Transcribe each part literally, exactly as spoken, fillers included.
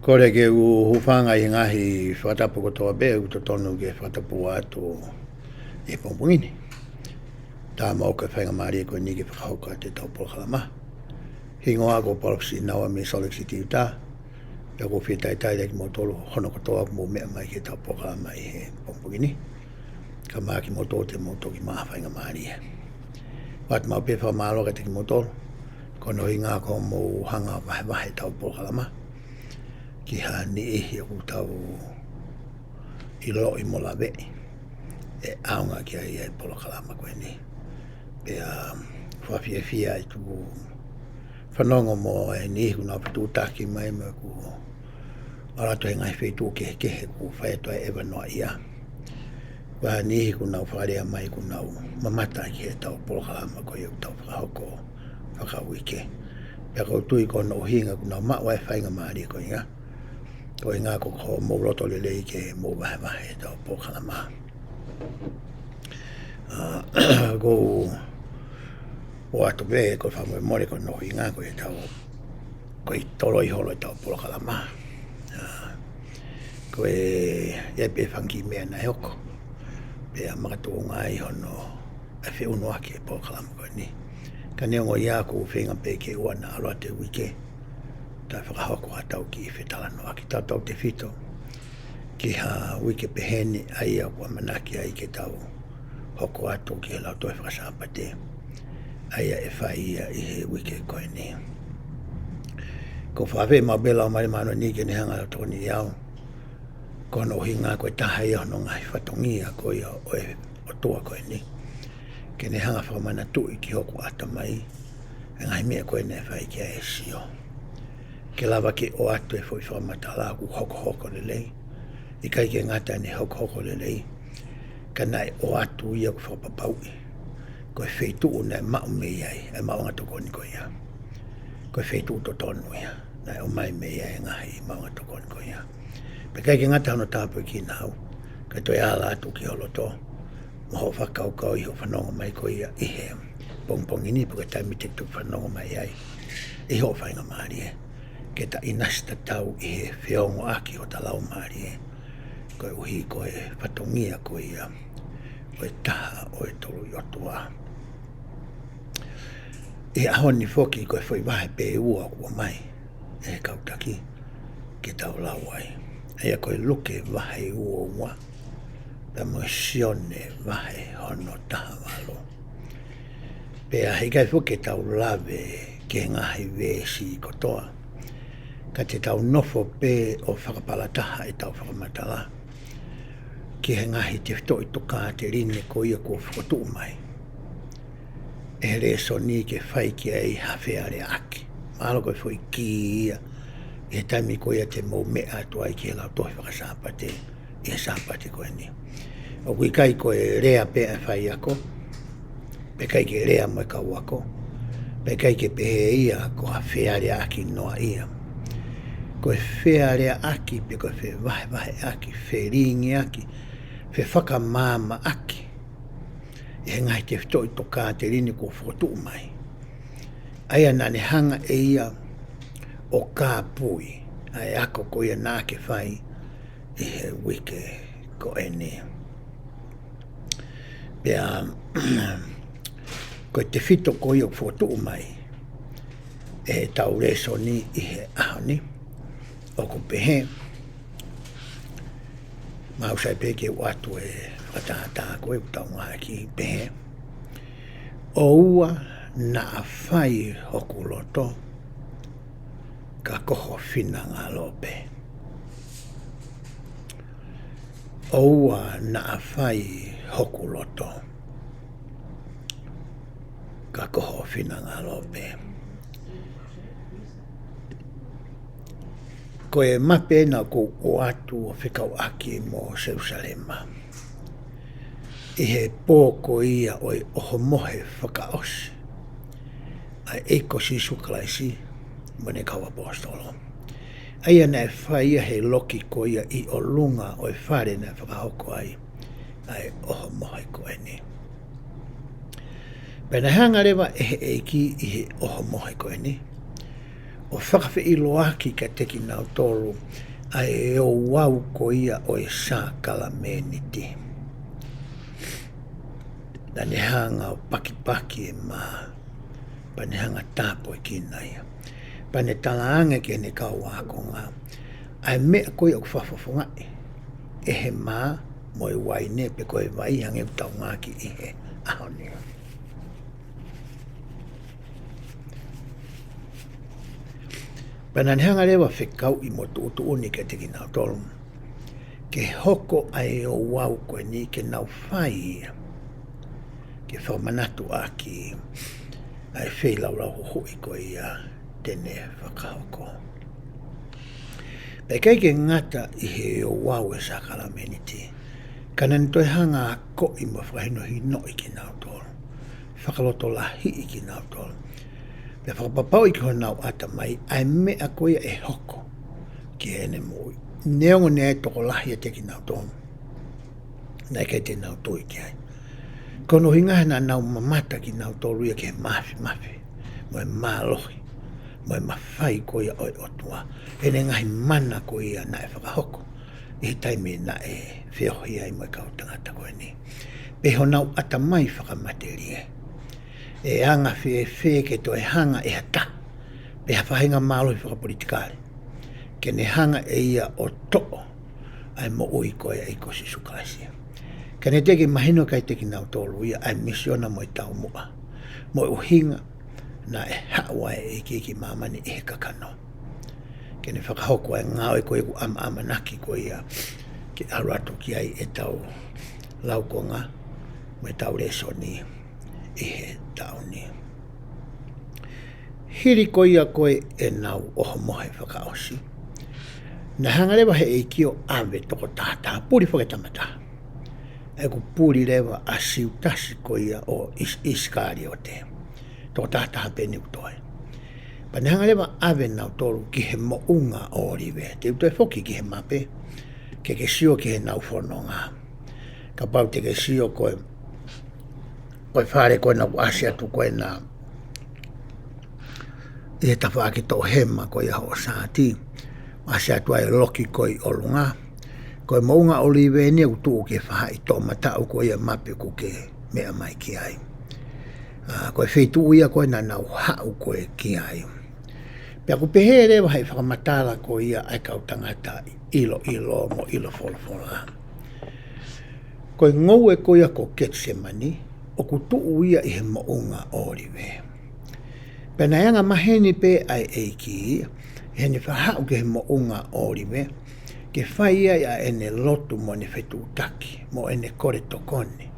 Kole ke u hūfanga ʻi he ngaahi fakatapu kotoa pē ʻoku totonu ke fakatapu atu ʻi he pongipongi ni. Tama ʻoku ʻi ai e faingamālie ko eni ke fakahoko atu ʻetau polokalama. Hingoa ko Palofisi Naua mei Salt Lake City, Utah. Pea ʻoku ou fie talitali kimoutolu hono kotoa ʻoku mou meʻa mai ki heʻetau polokalama ʻi he pongipongi ni. Kae ʻumaʻā kimoutolu te mou toki maʻu ha faingamālie. ʻOatu maʻu pē fakamālō kiate kimoutolu. Ko hono ʻuhinga ko hoʻomou hanga ʻo vahevahe ʻetau polokalama ki ha niʻihi ʻoku tau ʻiloʻi mo laveʻi ʻe ʻaonga ki ai ʻa e polokalama ko eni. Pea fakafiefia ʻeku fanongo mo e niʻihi ʻoku nau fetuʻutaki mai mo ʻeku ʻalu atu he ngaahi feituʻu kehekehe ʻoku fai atu ai e ʻeva noaʻia. Ko e niʻihi ʻoku nau fakalea mai ʻoku nau mamata ki heʻetau polokalama ko ia ʻoku tau fakahoko fakauike. Pea ʻoku ou tui ko hono ʻuhinga ʻoku nau maʻu ai e faingamālie ko ia. Ko e ʻuhinga ko hoʻomou loto lelei ke mou vahevahe ʻetau polokalama. ʻA, ʻoku ou ʻoatu pē ko e fakamolemole ko hono ʻuhinga ko ʻetau, ko e toloi holo ʻetau polokalama. ʻA, ko e, ʻi ai pē fanga kiʻi meʻa naʻe hoko. Pea makatuʻunga ai hono ʻai feʻunuʻaki e polokalama ko eni. Ka neongo ia ʻoku ou feinga pē ke ʻoua naʻa ʻalu atu e uike taʻe fakahoko haʻatau kiʻi fetalanoaʻaki, tautautefito ki ha uike pehē ni ʻa ia ʻoku ʻamanaki ai ke tau hoko atu ki he lautohi faka-Sāpate ʻa ia ʻe fai ia ʻi he uike ko eni. ʻOku ou fakaafeʻi maʻu pē lau mālie māʻoniʻoni ke ne hanga ʻo tokoni au. Ko hono ʻuhinga ko e taha ia hono ngaahi fatongia ko ia ʻo e ʻOtua ko eni, ke ne hanga ʻo fakamanatuʻi ki hoku ʻatamai e ngaahi meʻa ko ē naʻe fai ki ai e sio. Ke lava ke ʻoatu e foʻi fakamatala ʻoku hokohoko lelei. ʻIkai ke ngata ʻene hokohoko lelei, ka naʻe ʻoatu ia ʻoku fakapapauʻi ko e feituʻu naʻe maʻu mei ai e maʻuʻanga tokoni ko ia, ko e feituʻu totonu ia naʻe ʻomai mei ai e ngaahi maʻuʻanga tokoni ko ia. Pea ʻikai ke ngata hono tāpuekina au, kae toe ala atu ki ho loto mo hoʻo fakakaukau ʻi hoʻo fanongo mai ko ia ʻi he pongipongi ni, pe ko e taimi te ke fanongo mai ai, ʻi hoʻo faingamālie ke ta ʻinasi tatau ʻi he feongoʻaki hota laumālie, koeʻuhi ko e fatongia ko ia ʻo e taha ʻo e Toluʻi ʻOtua. ʻI he ʻaho ni foki ko e foʻi vahe pē ʻe ua ʻoku ʻomai ʻe he kau taki ke tau lau ai. ʻA ia ko e Luke vahe uaua, pea mo Sione vahe hono taha valu. Pea heʻikai foki ke tau lave ki he ngaahi veesi kotoa, ka te tau nofo pē ʻo fakapalataha ʻetau fakamatala ki he ngaahi tefitoʻi tokāteline ko ia kuo fokotuʻu mai ʻe he lēsoni ke fai ki ai ha fealeaʻaki. Mahalo ko e foʻi kī ia ʻi he taimi ko ia te mou meʻa atu ai ki he lautohi faka-Sāpate ʻi he Sāpate ko eni. ʻOku ʻikai ko e lea pē ʻa e faiako, pea ʻikai ke lea mo e kau ako, pea ʻikai ke pehē ia ko ha fealeaʻaki noa ia. Ko e fealeaʻaki pe ko e fevahevaheʻaki, felingiʻaki, fefakamāmaʻaki ʻi he ngaahi tefitoʻi tokāteline kuo fokotuʻu mai, ʻa ia naʻa ne hanga ʻe ia ʻo kāpui ʻa e ako ko ia naʻa ke fai ʻi he uike ko eni. Pea ko e tefito ko ia ʻoku fokotuʻu mai ʻe heʻetau lēsoni ʻi he ʻaho ni, ʻoku pehē, mau sai pē ke u ʻoatu e fakatātā ko ē ʻoku tau ngāueʻaki, pehē: ʻOua naʻa fai hoku loto, ka ko ho finangalo pē. ʻOua naʻa fai hoku loto, ka ko ho finangalo pē. Ko e mape ena ʻoku ou ʻoatu ʻo fekauʻaki mo Selūsalema ʻi he pō ko ia ʻo e ʻohomohe fakaʻosi ʻa e ʻEiki ko Sīsū Kalaisi mo ʻene kau ʻaposetolo, ʻa ia naʻe fai ia he loki ko ia ʻi ʻolunga ʻo e fale naʻe fakahoko ai ʻa e ʻohomohe ko eni. Pea naʻe hanga leva ʻe he ʻEiki ʻi he ʻohomohe ko eni ʻo fakafeʻiloaki kiate kinautolu ʻa e ouau ko ia ʻo e sākalamēniti. Naʻa ne hanga ʻo pakipaki e mā, pea ne hanga ʻo tāpuekina ia. Pea ne talaange ki heʻene kau ākonga ʻa e meʻa ko ia ʻoku fakafofongaʻi ʻe he mā mo e uaine pe ko e vai hangē ʻoku tau ngāueʻaki ʻi he ʻaho ni. Pea naʻa ne hanga leva ʻo fekauʻi mo tuʻutuʻuni kiate kinautolu ke hoko ʻa e ouau ko eni ke nau fai ia ke fakamanatu ʻaki ʻa e feilaulau huhuʻi ko ia te ne fakahoko. Pea ʻikai ke ngata ʻi he ouau e sākalamēniti, ka naʻa ne toe hanga ʻo akoʻi mo fakahinohinoʻi kinautolu, fakalotolahiʻi kinautolu, pea fakapapauʻi ki honau ʻatamai ʻa e meʻa ko ia ʻe hoko ki heʻene moʻui. Neongo ne ʻi ai e tokolahi ʻiate kinautolu naʻe ʻikai te nau tui ki ai, ko hono ʻuhinga he naʻa nau mamata kinautolu ia ki he māfimafi mo e mālohi mo e mafai ko ia ʻo e ʻOtua, ʻene ngaahi mana ko ia naʻe fakahoko ʻi he taimi naʻe feohi ai mo e kau tangata ko eni. Pea honau ʻatamai fakamatelie, ʻe anga fēfē ke toe hanga ʻe ha taha pe ha faʻahinga mālohi fakapolitikale ke ne hanga ʻe ia ʻo toʻo ʻa e moʻui ko ia ʻa e ʻEiki ko Sīsū Kalaisi? Ka naʻe teʻeki mahino kiate kinautolu ia ʻa e misiona mo e taumuʻa mo e ʻuhinga naʻe haʻu ai e ʻEiki ki māmani ʻi he kakano, ke ne fakahoko ʻa e ngāue ko ia ʻoku ʻama-, ʻamanaki ko ia ke ʻalu atu ki ai ʻetau laukonga mo ʻetau lēsoni ʻi he taʻu ni. Hili ko ia ko ē ʻenau ʻohomohe fakaʻosi, naʻe hanga leva ʻe he ʻEiki ʻo ʻave toko taha taha, puli fakatama taha, ʻa ʻeku puli leva ʻa Siutasi ko ia ʻo ʻIs-, ʻIsikaliote. Toko taha taha pē ʻoku toe. Pea ne hanga leva ʻo ʻave kinautolu ki he Moʻunga ʻŌlive. Te u toe foki ki he mape ke ke sio ki heʻenau fononga. Kapau te ke sio ko e, ko e fale ko ena ʻoku ʻasi atu ko ena ʻi he tafaʻaki toʻohema ko ia hoʻo saati, ʻasi atu ai e loki ko ē ʻi ʻolunga. Ko e Moʻunga ʻŌlive eni ʻoku tuʻu ki he faʻahi toʻomataʻu ko ia mape ʻoku ke meʻa mai ki ai. ʻA, ko e feituʻu ia ko ē naʻa nau haʻu ko ē ki ai. Pea ʻoku pehē leva ʻe he fakamatala ko ia ʻa e kau tangata ʻiloʻilo mo ʻilo folofola, ko e ngoue ko ia ko Ketisemani ʻoku tuʻu ia ʻi he Moʻunga ʻŌlive. Pea naʻe anga maheni pē ʻa e ʻEiki ʻi heʻene faʻa haʻu ki he Moʻunga ʻŌlive ke fai ai ʻa ʻene lotu mo ʻene fetuʻutaki mo ʻene kole tokoni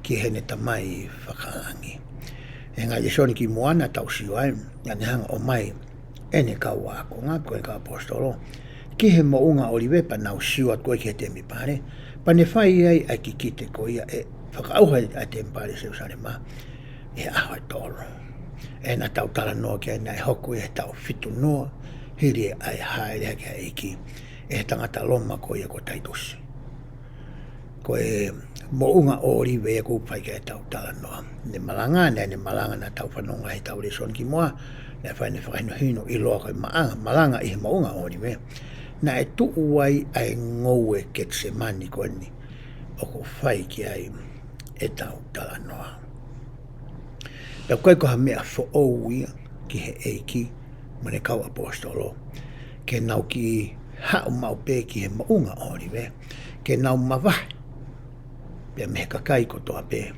ki heʻene Tamai Fakalangi. ʻI he ngaahi lēsoni kimuʻa naʻa tau sio ai, naʻa ne hanga ʻo ʻomai ʻene kau ākonga, ko e kau ʻaposetolo, ki he Moʻunga ʻŌlive pea nau sio atu ko ē ki he temipale, pea ne fai ai ʻa e kikite ko ia ʻe fakaʻauha ʻa e temipale Selusalema ʻi he ʻaho ʻe tolu. ʻE naʻa tau talanoa ki ai naʻe hoko ia he taʻu fitu noa hili ʻa e hāʻele hake ʻa e ʻEiki ʻe he tangata Loma ko ia ko Taitusi. Ko e Moʻunga ʻŌlive ia ʻoku fai ki ai ʻetau talanoa. Ne malanga, naʻa ne malanga naʻa tau fanongo ai heʻetau lēsoni kimuʻa, naʻe fai ʻene fakahinohino ʻiloa ko e maʻanga, malanga ʻi he Moʻunga ʻŌlive, naʻe tuʻu ai ʻa e ngoue Ketisemani ko eni ʻoku fai ki ai ʻetau talanoa. Pea ʻoku ʻikai ko ha meʻa foʻou ia ki he ʻEiki mo ʻene kau ʻaposetolo ke nau kiʻi haʻu maʻu pē ki he Moʻunga ʻŌlive ke nau mavahe pea mei he kakai kotoa pē.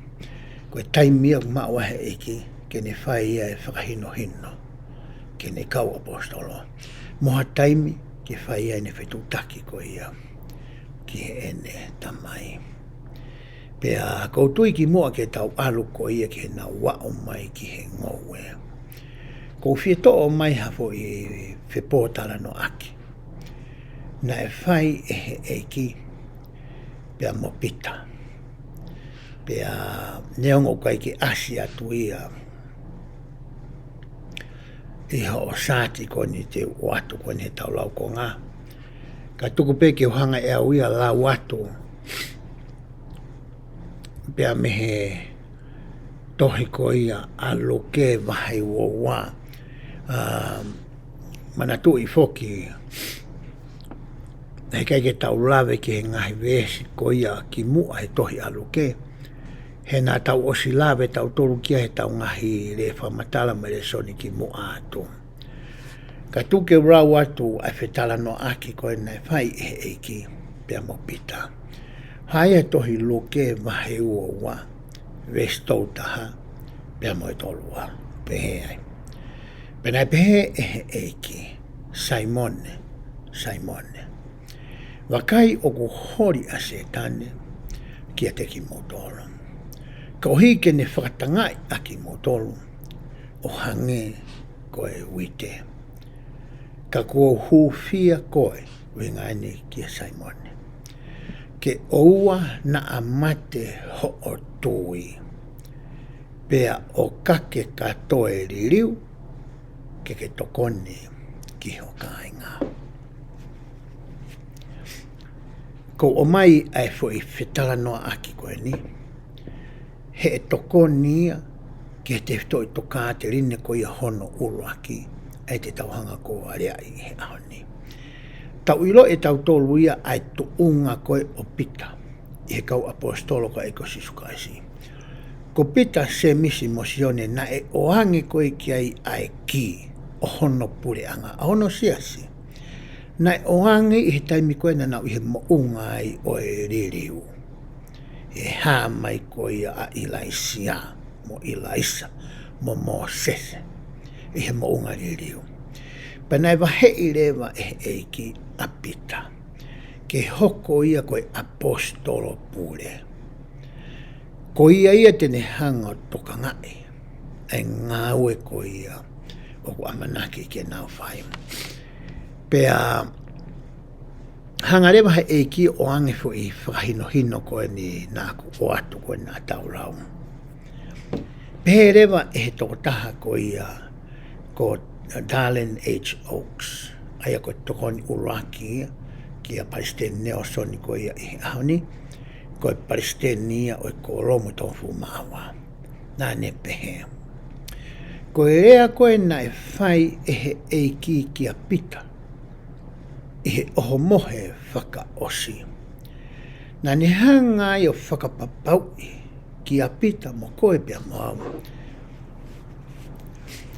Ko e taimi ia ʻoku maʻu ai ʻe he ʻEiki ke ne fai ai e fakahinohino ki heʻene kau ʻaposetolo, mo ha taimi ke fai ai ʻene fetuʻutaki ko ia ki heʻene Tamai. Pea ʻoku ou tui kimuʻa ke tau ʻalu ko ia ki heʻenau aʻu mai ki he ngoue, ʻoku ou fie toʻo mai ha foʻi fepōtalanoaʻaki naʻe fai ʻe he ʻEiki pea mo Pita. Pea neongo ʻoku ʻikai ke ʻasi atu ia ʻi hoʻo saati ko eni te u ʻoatu ko eni heʻetau laukonga, ka tuku pē ke u hanga ʻe au ia ʻo lau atu pea mei he tohi ko ia ʻa Luke vahe ua ua, ʻa, Manatuʻi foki, heʻikai ke tau lave ki he ngaahi veesi ko ia kimuʻa he tohi ʻa Luke, he naʻa tau ʻosi lave tautolu ki ai heʻetau ngaahi lēsoni fakamatala mo e lēsoni kimuʻa atu. Ka tuku ke u lau atu ʻa e fetalanoaʻaki ko ē naʻe fai ʻe he ʻEiki pea mo Pita. Hā ia he tohi Luke vahe uaua, veesi tolu taha pea mo e tolu ua, pehē ai. Pea naʻe pehē ʻe he ʻEiki, Saimone, Saimone, vakai ʻoku holi ʻa Sētane kiate kimoutolu, koeʻuhi ke ne fakatangaʻi ʻa kimoutolu ʻo hangē ko e uite. Ka kuo u hūfia koe, ʻuhinga eni kia Saimone, ke ʻoua naʻa mate hoʻo tui, pea ʻo ka ke ka toe liliu, ke ke tokoni ki ho kāinga. Ko e ʻomai ʻa e foʻi fetalanoaʻaki ko eni, he ʻe tokoni ia ki he tefitoʻi tokāteline ko ia hono ʻuluaki, ʻa ia te tau hanga ko ē ʻo aleaʻi he ʻaho ni. Tau ʻilo ʻe tautolu ia ʻa e tuʻunga ko ē ʻo Pita ʻi he kau ʻaposetolo ko ē ʻa e ʻEiki ko Sīsū Kalaisi. Ko Pita, Sēmisi mo Sione naʻe ʻoange ko ē ki ai ʻa e kī ʻo hono puleʻanga, ʻa hono siasi. Naʻe ʻoange ʻi he taimi ko ē naʻa nau ʻi he moʻunga ai ʻo e liliu. ʻE hā mai ko ia ʻa ʻIlaisiā, mo ʻIlaisa, mo Mōsese, ʻi he moʻunga liliu. Pea naʻe vaheʻi leva ʻe he ʻEiki ʻa Pita ke hoko ia ko e ʻaposetolo pule. Ko ia ia te ne hanga ʻo tokangaʻi ʻa e ngāue ko ia ʻoku ʻamanaki ke nau fai. Pea hanga leva he ʻEiki ʻo ʻoange foʻi fakahinohino ko eni naʻa ku ʻoatu ko ē naʻa tau lau. Pehē leva ʻe he tokotaha ko ia ko Dallin H. Oaks, ʻa ia ko e tokoni ʻuluaki ia kia Palesiteni Nalesoni ko ia ʻi he ʻaho ni, ko e palesiteni ia ʻo e Kōlomu ʻo e Toko Hongofulu Mā Ua. Naʻa ne pehē, ko e lea ko ē naʻe fai ʻe he ʻEiki kia Pita ʻi he ʻohomohe fakaʻosi, naʻa ne hanga ai ʻo fakapapauʻi kia Pita mo koe pea mo au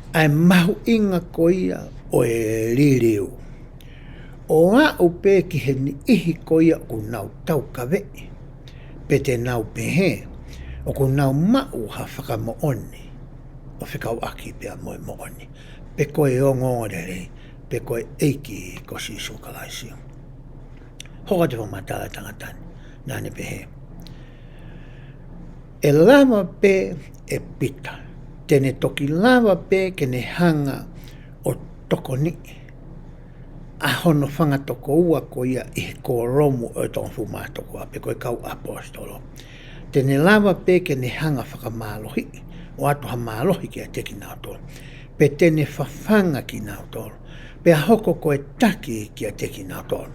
ʻa e mahuʻinga ko ia ʻo e liliu. ʻO aʻu pē ki he niʻihi ko ia ʻoku nau taukaveʻi pe te nau pehē ʻoku nau maʻu ha fakamoʻoni ʻo fekauʻaki pea mo e moʻoni, pe ko e ongoongolelei, pe ko e ʻEiki ko Sīsū Kalaisi. Hoko atu e fakamatala ʻa e tangata ni, naʻa ne pehē, ʻe lava pē ʻe Pita, te ne toki lava pē ke ne hanga ʻo tokoniʻi ʻa hono fanga tokoua ko ia ʻi he Kōlomu ʻo e Toko Hongofulu Mā Ua, pe ko e kau ʻaposetolo. Te ne lava pē ke ne hanga ʻo fakamālohiʻi, ʻoatu ha mālohi kiate kinautolu, pe te ne fafanga kinautolu, pea hoko ko e taki kiate kinautolu.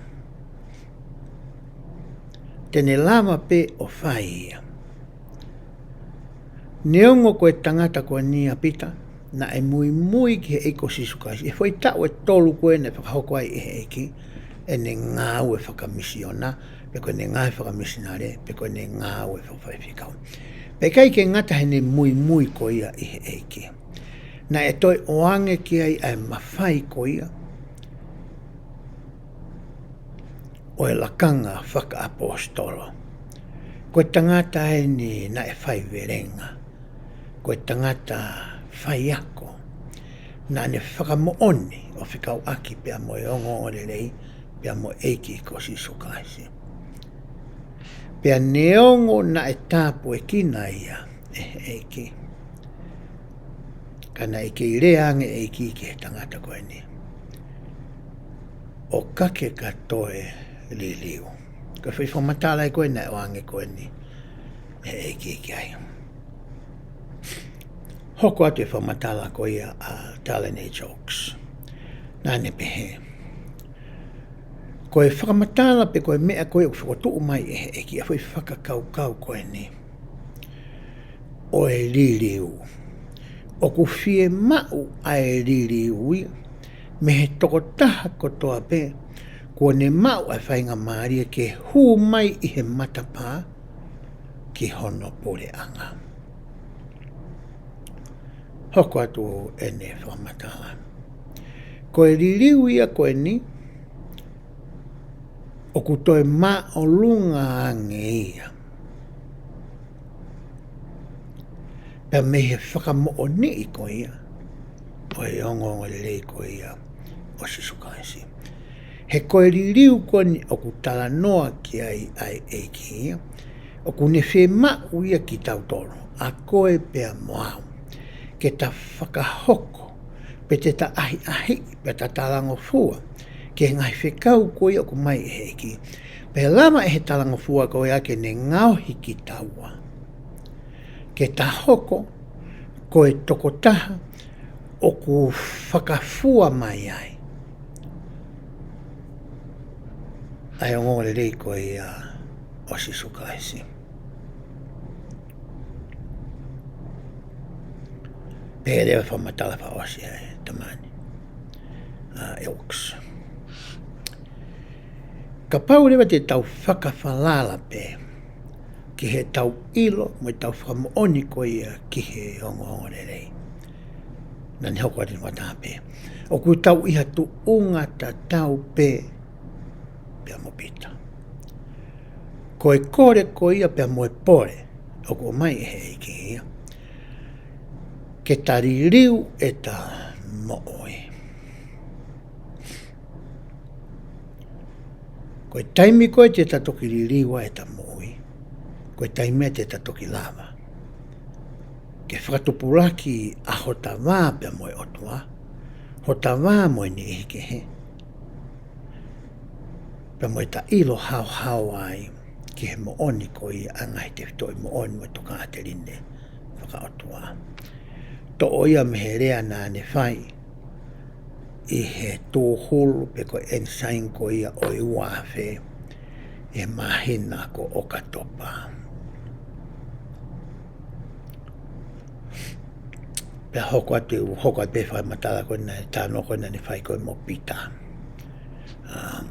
Te ne lava pē ʻo fai ia. Neongo ko e tangata ko eni ʻa Pita naʻe muimui ki he ʻEiki ko Sīsū Kalaisi ʻi he foʻi taʻu ʻe tolu ko ē naʻe fakahoko ai ʻe he ʻEiki ʻene ngāue fakamisiona, pe ko ʻene ngāue fakamisinale, pe ko ʻene ngāue fakafaifekau, pea ʻikai ke ngata heʻene muimui ko ia ʻi he ʻEiki, naʻe toe ʻoange ki ai ʻa e mafai ko ia ʻo e lakanga fakaʻaposetolo. Ko e tangata eni naʻe faivelenga, ko e tangata faiako, naʻa ne fakamoʻoni ʻo fekauʻaki pea mo e ongoongolelei pea mo e ʻEiki ko Sīsū Kalaisi. Pea neongo naʻe tāpuekina ia ʻe he ʻEiki, ka naʻe kei lea ange ʻEiki ki he tangata ko eni, ʻo ka ke ka toe liliu. Ko e foʻi fakamatala ia ko ē naʻe ʻoange ko eni ʻe he ʻEiki ki ai. Hoko atu e fakamatala ko ia ʻa Dallin H. Oaks. Naʻa ne pehē, ko e fakamatala pe ko e meʻa ko ē ʻoku fokotuʻu mai ʻe he ʻEiki, ʻa e foʻi fakakaukau ko eni ʻo e liliu. ʻOku fiemaʻu ʻa e liliu ia mei he tokotaha kotoa pē kuo ne maʻu ʻa e faingamālie ke hū mai ʻi he matapā ki hono puleʻanga. Hoko atu ʻene fakamatala. Ko e liliu ia ko eni, ʻoku toe māʻolunga ange ia pea mei he fakamoʻoniʻi ko ia ʻo e ongoongolelei ko ia ʻo Sīsū Kalaisi. He ko e liliu ko eni ʻoku talanoa ki ai ʻa e ʻEiki ia, ʻoku ne fiemaʻu ia kitautolu, ʻa koe pea mo au, ke ta fakahoko, pe te ta ʻahiʻahiʻi, pe ta talangofua ki he ngaahi fekau ko ia ʻoku ʻomai ʻe he ʻEiki. Pea lava ʻe he talangofua ko ia ke ne ngaohi kitaua ke ta hoko ko e tokotaha ʻoku fakafua mai ai ʻa e ongoongolelei ko ia ʻo Sīsū Kalaisi. Pea leva fakamatala fakaʻosi ʻa e tamani, ʻa Oaks. Kapau leva te tau fakafalala pē ki heʻetau ʻilo mo ʻetau fakamoʻoni ko ia ki he ongoongolelei, naʻa ne hoko atu ʻi he fakatātā pē, ʻoku tau ʻi ha tuʻunga tatau pē pea mo Pita. Ko e kole ko ia pea mo e pole ʻoku ʻomai ʻe he ʻEiki ia, ke ta liliu ʻeta moʻui. Ko e taimi ko ē te ta toki liliu ai ʻeta moʻui, ko e taimi ia te ta toki lava ke fakatupulaki ʻa hota vā pea mo e ʻOtua, hota vā mo e niʻihi kehe, pea mo ʻeta ʻilo haohaoa ai ki he moʻoni ko ia ʻa e ngaahi tefitoʻi moʻoni mo e tokāteline fakaʻotua. Toʻo ia mei he lea naʻa ne fai ʻi he tūhulu pe ko e ensign ko ia ʻo e ua afe, ʻi he māhina ko ʻOkatopa. Pea hoko atu, hoko atu pē fakamatala ko ena, talanoa ko ena naʻa ne fai ko ē mo Pita. Um,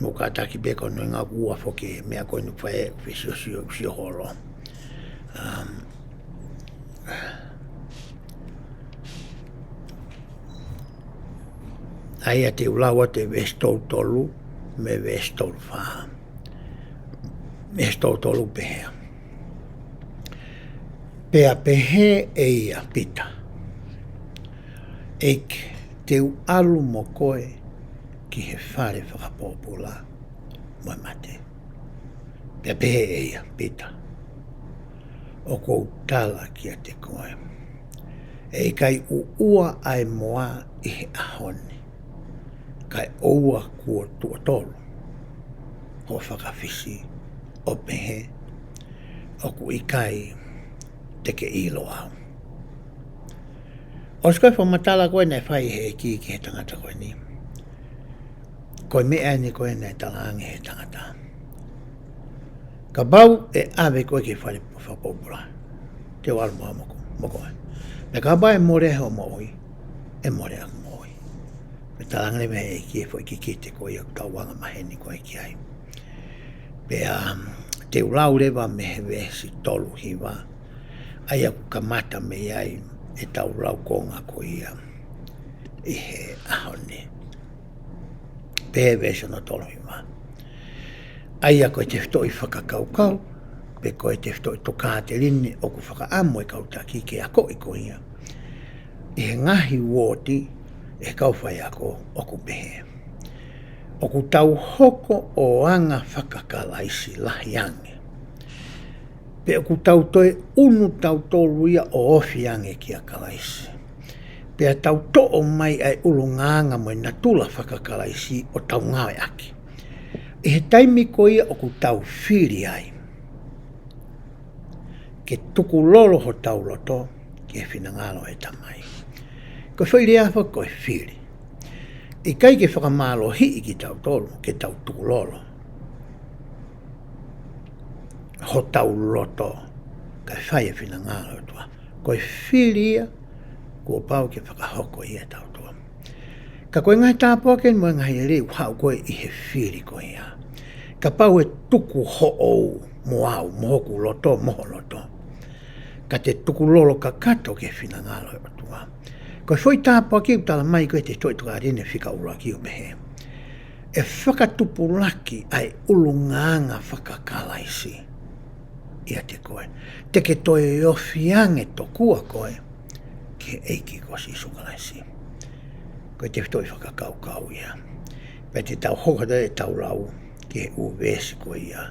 mo kātaki pē ko hono ʻuhinga ʻoku ua foki e meʻa ko eni ʻoku fai, fesiosio, sio holo. Um, ʻa ia te u lau atu e veesi tolu tolu mo e veesi tolu fā. Veesi tolu tolu pehē: Pea pehē ʻe ia, Pita, ʻEiki, te u ʻalu mo koe ki he fale fakapōpula mo e mate. Pea pehē ʻe ia, Pita, ʻoku ou tala kiate koe, ʻe ʻikai ʻuʻua ʻa e moa ʻi he ʻaho ni, kae ʻoua kuo tuʻo tolu hoʻo fakafisi ʻo pehē, ʻoku ʻikai te ke ʻilo au. ʻOsi ko e fakamatala ko ē naʻe fai ʻe he ʻEiki ki he tangata ko eni, ko e meʻa eni ko ē naʻe talaange ʻe he tangata: Kapau ʻe ʻave koe ki he fale fakapōpula, te u ʻalu mo, mo ko, mo koe. Pea kapau ʻe mole hoʻo moʻui, ʻe mole ʻeku moʻui. Pea talaange leva ʻe he ʻEiki e foʻi kikite ko ia ʻoku tau anga maheni ko ē ki ai. Pea, um, te u lau leva mei he veesi tolu hiva, ʻa ia ʻoku kamata mei ai ʻetau laukonga ko ia ʻi he ʻaho ni. Pehē veesi hono tolu hiva: ʻA ia ko e tefitoʻi fakakaukau, pe ko e tefitoʻi tokāteline ʻoku fakaʻamu e kau taki ke akoʻi ko ia ʻi he ngaahi uooti ʻe he kau faiako, ʻoku pehē: ʻOku tau hoko ʻo anga faka-Kalaisi lahi ange, pe ʻoku tau toe ʻunu tautolu ia ʻo ofi ange kia Kalaisi, pea tau toʻo mai ʻa e ʻulungaanga mo e natula faka-Kalaisi ʻo tau ngāueʻaki ʻi he taimi ko ia ʻoku tau fili ai ke tukulolo hotau loto ki he finangalo ʻo e Tamai. Ko e foʻi lea foki ko e fili. ʻIkai ke fakamālohiʻi kitautolu ke tau tukulolo hotau loto kae fai e finangalo ʻo e ʻOtua. Ko e fili ia kuo pau ke fakahoko ia ʻe tautolu. Ka ko e ngaahi tāpuaki mo e ngaahi lelei ʻoku haʻu ko ē ʻi he fili ko ia. Kapau ʻe tuku hoʻo ʻū mo au, mo hoku loto, mo ho loto. Ka te tukulolo kakato ki he finangalo ʻo e ʻOtua. Ko e foʻi tāpuaki ʻoku tala mai ko ē ʻe he tohi Tokāteline fika ʻuluaki ʻo pehē. ʻE fakatupulaki ʻa e ʻulungaanga faka-Kalaisi ʻiate koe. Te ke toe ofi ange tokua koe ki he ʻEiki ko Sīsū Kalaisi. Ko e tefitoʻi fakakaukau ia. Pea te tau hoko atu ʻetau lau ki he ʻū veesi ko ia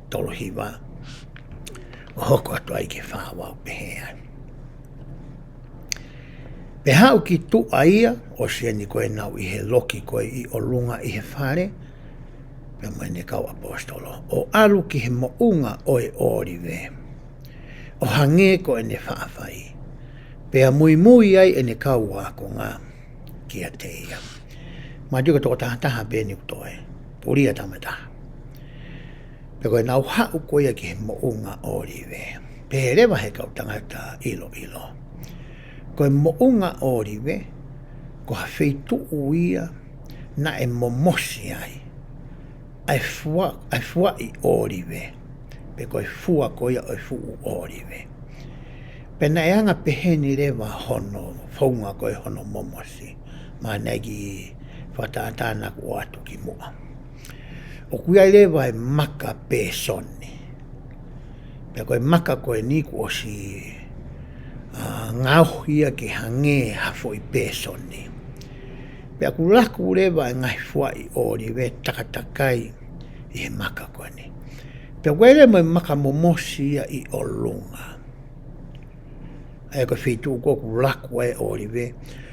tolu hiva. ʻO hoko atu ai ki he fā ua ʻo pehē ai. Pea haʻu ki tuʻa ia, ʻosi eni ko ē naʻa nau ʻi he loki ko ē ʻi ʻolunga ʻi he fale, pea mo ʻene kau ʻaposetolo. ʻO ʻalu ki he moʻunga ʻo e ʻŌlive. ʻO hangē ko ʻene faʻa fai. Pea muimui ai ʻene kau ākonga kiate ia. Mātiu ko e toko taha taha pē eni ʻoku toe. Puli ʻa e tama ʻe taha. Pea ko ʻenau haʻu ko ia ki he moʻunga ʻŌlive. Pehē leva ʻe he kau tangata ʻiloʻilo. Ko e moʻunga ʻŌlive, ko ha feituʻu ia naʻe momosi ai ʻa e fua-, ʻa e fuaʻi ʻōlive. Pe ko e fua ko ia ʻo e fuʻu ʻōlive. Pea naʻe anga peheni leva hono founga ko ē hono momosi. Mahalo naʻe kiʻi fakatātā naʻa ku ʻoatu ki muʻa. ʻOku ʻi ai leva e maka pēsoni. Pea ko e maka ko eni kuo ʻosi, ʻa, ngaohi ia ke hangē ha foʻi pēsoni. Pea ʻoku laku leva e ngaahi fuaʻi ʻōlive takatakai ʻi he maka ko eni. Pea ʻoku ʻi ai leva mo e maka momosi ia ʻi ʻolunga. ʻA ia ko e feituʻu ko ē ʻoku laku ai e ʻōlive,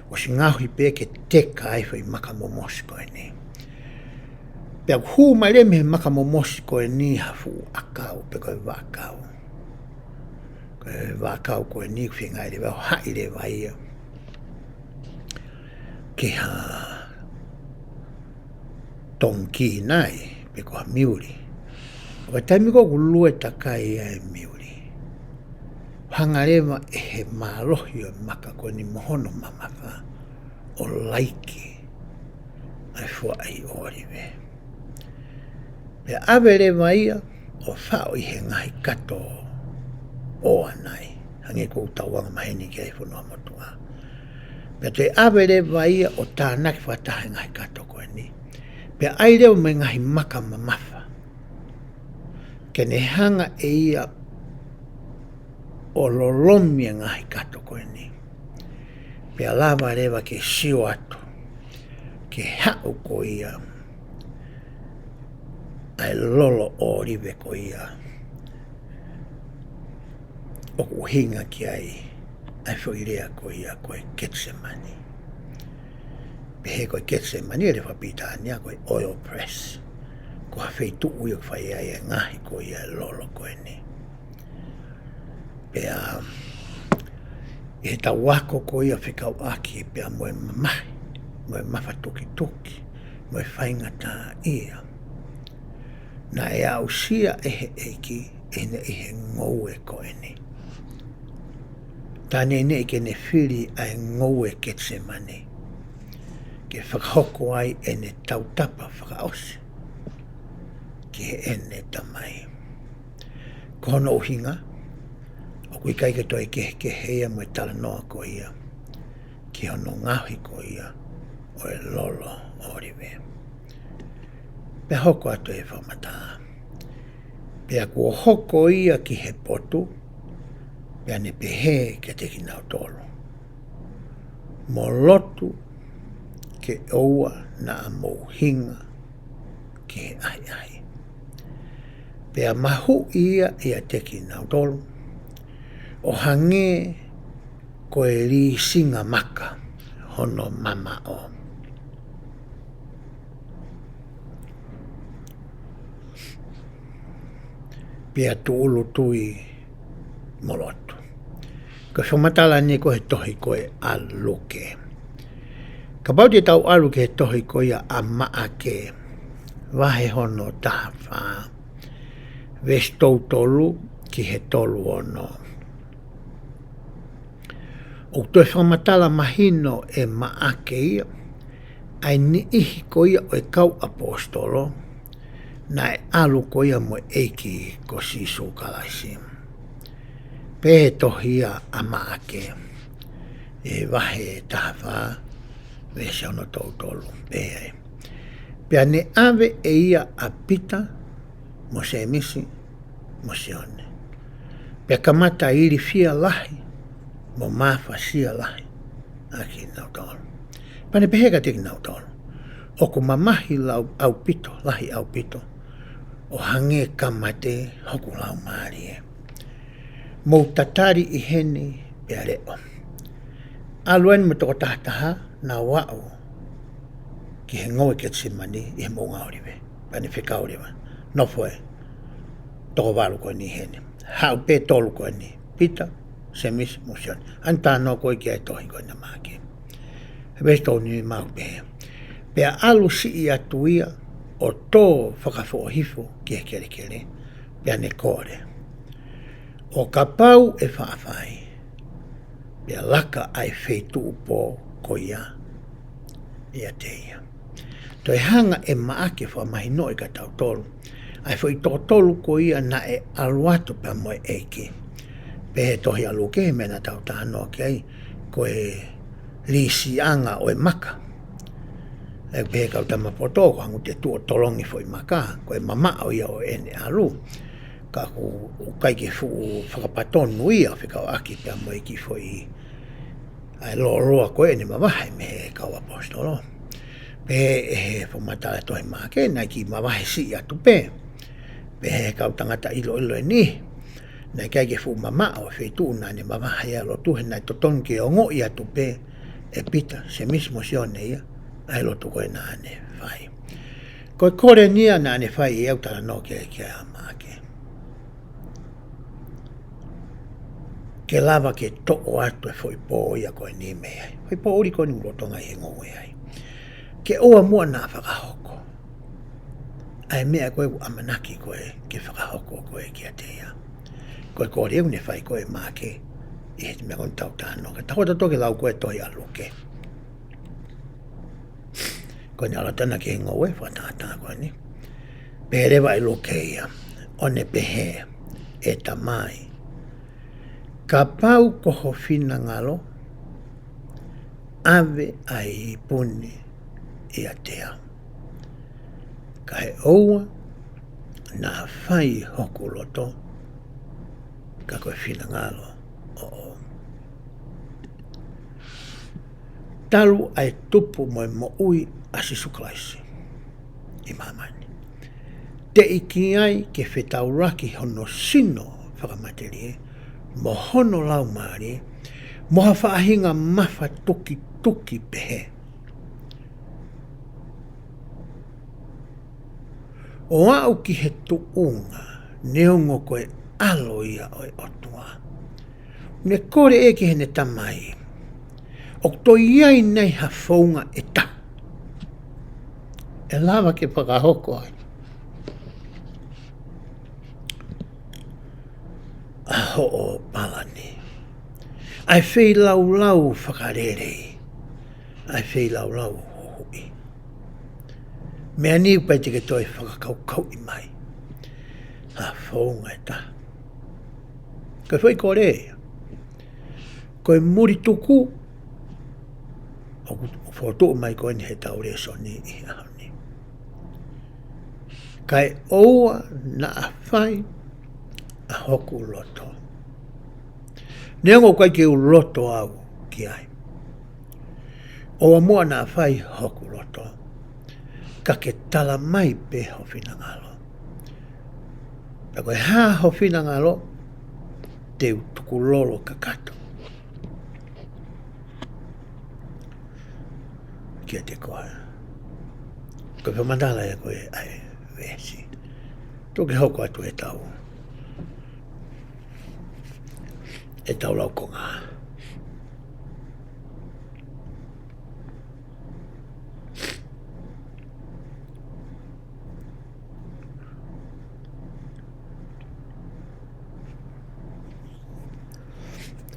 ʻosi ngaohi pē ke teka ai e foʻi maka momosi ko eni. Pea ʻoku hū mai leva mei he maka momosi ko eni ha fuʻu ʻakau, pe ko e vaʻakau. Ko e vaʻakau ko eni ʻoku feinga leva ʻo haʻi leva ia ki ha tongikī nai, pe ko ha miuli. Ko e taimi ko ē ʻoku lue takai ai e miuli, hanga leva ʻe he mālohi ʻo e maka ko eni mo hono mamafa ʻo laiki ʻa e fuaʻi ʻōlive. Pea ʻave leva ia ʻo faʻo ʻi he ngaahi kato ʻoa nai. Hangē ko ʻetau anga maheni ki ai, fonua motuʻa. Pea toe ʻave leva ia ʻo tānaki fakataha e ngaahi kato ko eni. Pea ʻai leva mo e ngaahi maka mamafa ke ne hanga ʻe ia ʻo lolomi e ngaahi kato ko eni. Pea lava leva ke sio atu ki he haʻu ko ia ʻa e lolo ʻōlive ko ia ʻoku ʻuhinga ki ai ʻa e foʻi lea ko ia ko e Ketisemani. Pehē ko e Ketisemani ʻi he lea fakapilitānia ko e oil press. Ko ha feituʻu ia ʻoku fai ai e ngaahi ko ia e lolo ko eni. Pea ʻi heʻetau ako ko ia fekauʻaki pea mo e mamahi, mo e mafatukituki, mo e faingataʻaʻia, naʻe aʻusia ʻe he ʻEiki ʻene ʻi he ngoue ko eni. Tā neʻineʻi ke ne fili ʻa e ngoue Ketisemani ke fakahoko ai ʻene tautapa fakaʻosi ki heʻene Tamai. Ko hono ʻuhinga, ʻoku ʻikai ke toe kehekehe ia mo e talanoa ko ia ki hono ngaohi ko ia ʻo e lolo ʻōlive. Pea hoko atu e fakamatala. Pea kuo hoko ia ki he potu, pea ne pehē kiate kinautolu, Mo lotu ke ʻoua naʻa mou hinga ki he ʻahiʻahi. Pea mahuʻi ia ʻiate kinautolu ʻo hangē ko e līsinga maka hono mamaʻo. Pea tūʻulutui mo lotu. Ko e fakamatala eni ko ē he tohi ko ē ʻa Luke. Kapau te tau ʻalu ki he tohi ko ia ʻa Maʻake, vahe hono taha fā, veesi tolu tolu ki he tolu ono. ʻOku toe fakamatala mahino ʻe Maʻake ia, ʻa e niʻihi ko ia ʻo e kau ʻaposetolo, naʻe ʻalu ko ia mo e ʻEiki ko Sīsū Kalaisi. Pehē ʻe he tohi ʻa Maʻake, ʻi he vahe taha fā, veesi ono tolu tolu, pehē ai. Pea ne ʻave ʻe ia ʻa Pita, mo Sēmisi, mo Sione. Pea kamata ilifia lahi, mo mafasia lahi, ʻa kinautolu. Pea ne pehē kiate kinautolu, ʻOku mamahi lau ʻaupito, lahi ʻaupito, ʻo hangē ka mate hoku laumālie. Mou tatali ʻi heni pea leʻo. ʻAlu eni mo e toko taha taha, nau aʻu ki he ngoue Ketisemani ʻi he moʻunga ʻŌlive. Pea ne fekau leva, Nofo e toko valu ko eni ʻi heni. Haʻu pē tolu ko eni, Pita, Sēmisi mo Sione. ʻA eni talanoa ko ē ki ai e tohi ko eni ʻa Maʻake. He veesi tolu nima ʻoku pehē, Pea ʻalu siʻi atu ia ʻo tō fakafoʻohifo ki he kelekele, pea ne kole, ʻO kapau ʻe faʻa fai, pea laka ʻa e feituʻu pō ko ia ʻiate ia. Toe hanga ʻe Maʻake ʻo fakamahinoʻi kia tautolu ʻa e foʻi toko tolu ko ia naʻe ʻalu atu pea mo e ʻEiki. Pehē ʻe he tohi ʻa Luke, meʻa naʻa tau talanoa ki ai, ko e lisiʻanga ʻo e maka. ʻE pehē ʻe he kau tama poto, ko e hangē ʻoku te tuʻu ʻo tolongi e foʻi maka, ko e mamaʻo ia ʻo ʻene ʻalu. Ka ʻoku, ʻoku ʻikai ke fuʻu fakapatonu ia ʻo fekauʻaki pea mo e kiʻi foʻi, ʻa e lōloa ko ē naʻe mavahe mei he kau ʻaposetolo. Pehē ʻe he fakamatala ʻa e tohi Maʻake, naʻe kiʻi mavahe siʻi atu pē. Pehē ʻe he kau tangata ʻiloʻilo ʻe niʻihi, naʻe ʻikai ke fuʻu mamaʻo e feituʻu naʻa ne mavahe ai ʻo lotu, he naʻe totonu ke ongoʻi atu pē ʻe Pita, Sēmisi mo Sione ia ʻa e lotu ko ē naʻa ne fai. Ko e kole eni ia naʻa ne fai ʻi heʻeku talanoa ki ai ʻa Maʻake, ke lava ke toʻo atu e foʻi pō ia ko eni mei ai. Foʻi pō ʻuli ko eni ʻoku lolotonga ʻi he ngoue ai. Ke ʻoua muʻa naʻa fakahoko ʻa e meʻa ko ē ʻoku ʻamanaki ko ē ke fakahoko ko ē kiate ia. Ko e kole ʻoku ne fai ko ē ʻe Maʻake ʻi he meʻa ko eni ʻoku tau talanoa ki ai. Tau hoko atu ke lau ko ē e tohi ʻa Luke. Ko eni ʻalu atu ena ki he ngoue fakatātā ko eni. Pehē leva ʻe Luke ia, ʻo ne pehē, ʻE Tamai, kapau ko ho finangalo, ʻave ʻa e ipu ni ʻiate au. Ka ʻe ʻoua naʻa fai hoku loto, ka ko e finangalo ʻoʻou. Talu ʻa e tupu mo e moʻui ʻa Sīsū Kalaisi ʻi māmani, teʻeki ai ke fetaulaki hono sino fakamatelie mo hono laumālie mo ha faʻahinga mafatukituki pehē, ʻo aʻu ki he tuʻunga neongo ko e ʻAlo ia ʻo e ʻOtua. Ne kole ē ki heʻene Tamai, ʻoku toe ʻi ai nai ha founga ʻe taha ʻe lava ke fakahoko ai ʻa hoʻo palani, ʻa e feilaulau fakalelei, ʻa e feilaulau huhuʻi? Meʻa ni ʻoku ʻikai te ke toe fakakaukauʻi mai ha founga ʻe taha? Ko e foʻi kole ia. Ko e mulituku ʻoku fokotuʻu mai ko eni heʻetau lēsoni ʻi he ʻaho ni. Ka ʻe ʻoua naʻa fai ʻa hoku loto. Neongo ʻoku ʻikai ke u loto au ki ai. ʻOua muʻa naʻa fai hoku loto, ka ke tala mai pē ho finangalo. Pea ko e hā ho finangalo, te u tukulolo kakato kiate koe. Ko e fakamatala ia ko ē ʻa e veesi. Tuku ke hoko atu ʻetau, ʻetau laukonga.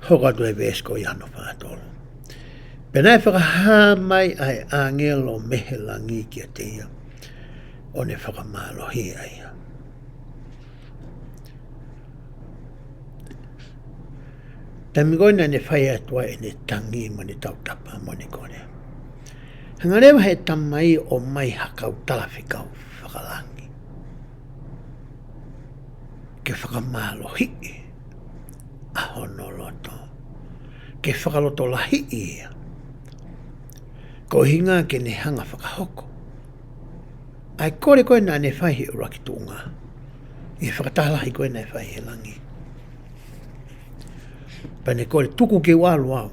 Hoko atu e veesi ko ia hono fā tolu. Pea naʻe fakahā mai ʻa e ʻāngelo mei he langi kiate ia, ʻo ne fakamālohiʻi ʻa ia. Taimi ko ē naʻa ne fai atu ai ʻene tangi mo ʻene tautapa mo ʻene kole, hanga leva ʻe he Tamai ʻo ʻomai ha kau talafekau fakalangi ke fakamālohiʻi ʻa hono loto, ke fakalotolahiʻi ia, ko e ʻuhinga ke ne hanga ʻo fakahoko ʻa e kole ko ē naʻa ne fai he ʻuluaki tuʻunga, ʻi he fakataha lahi ko ē naʻe fai he langi. Pea ne kole, tuku ke u ʻalu au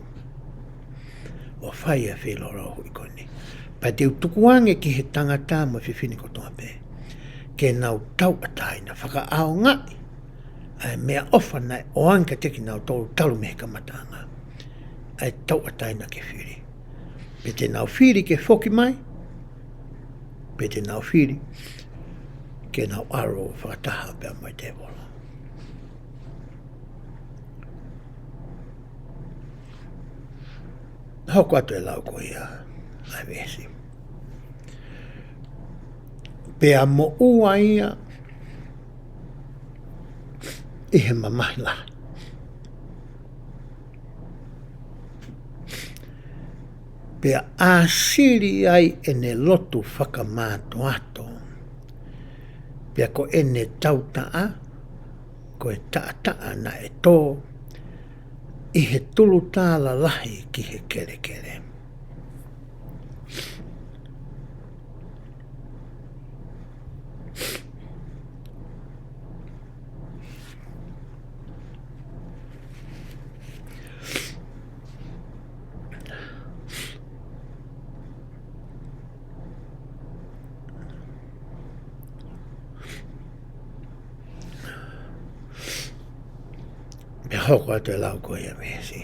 ʻo fai ʻa e feilaulau huʻi ko eni. Pea te u tukuange ki he tangata mo e fefine kotoa pē ke nau tauʻatāina, fakaʻaongaʻi ʻa e meʻaʻofa naʻe ʻoange kiate kinautolu talu mei he kamataʻanga, ʻa e tauʻatāina ke fili. Pe te nau fili ke foki mai, pe te nau fili ke nau ʻalu fakataha pea mo e tēvolo. Hoko atu e lau ko ia ʻa e veesi. Pea moʻua ia ʻi he mamahi lahi, pea ʻāsili ai ʻene lotu fakamātoato, pea ko ʻene tautaʻa ko e taʻataʻa naʻe tō ʻi he tulutala lahi ki he kelekele. Pea hoko atu e lau ko ia ʻa e veesi.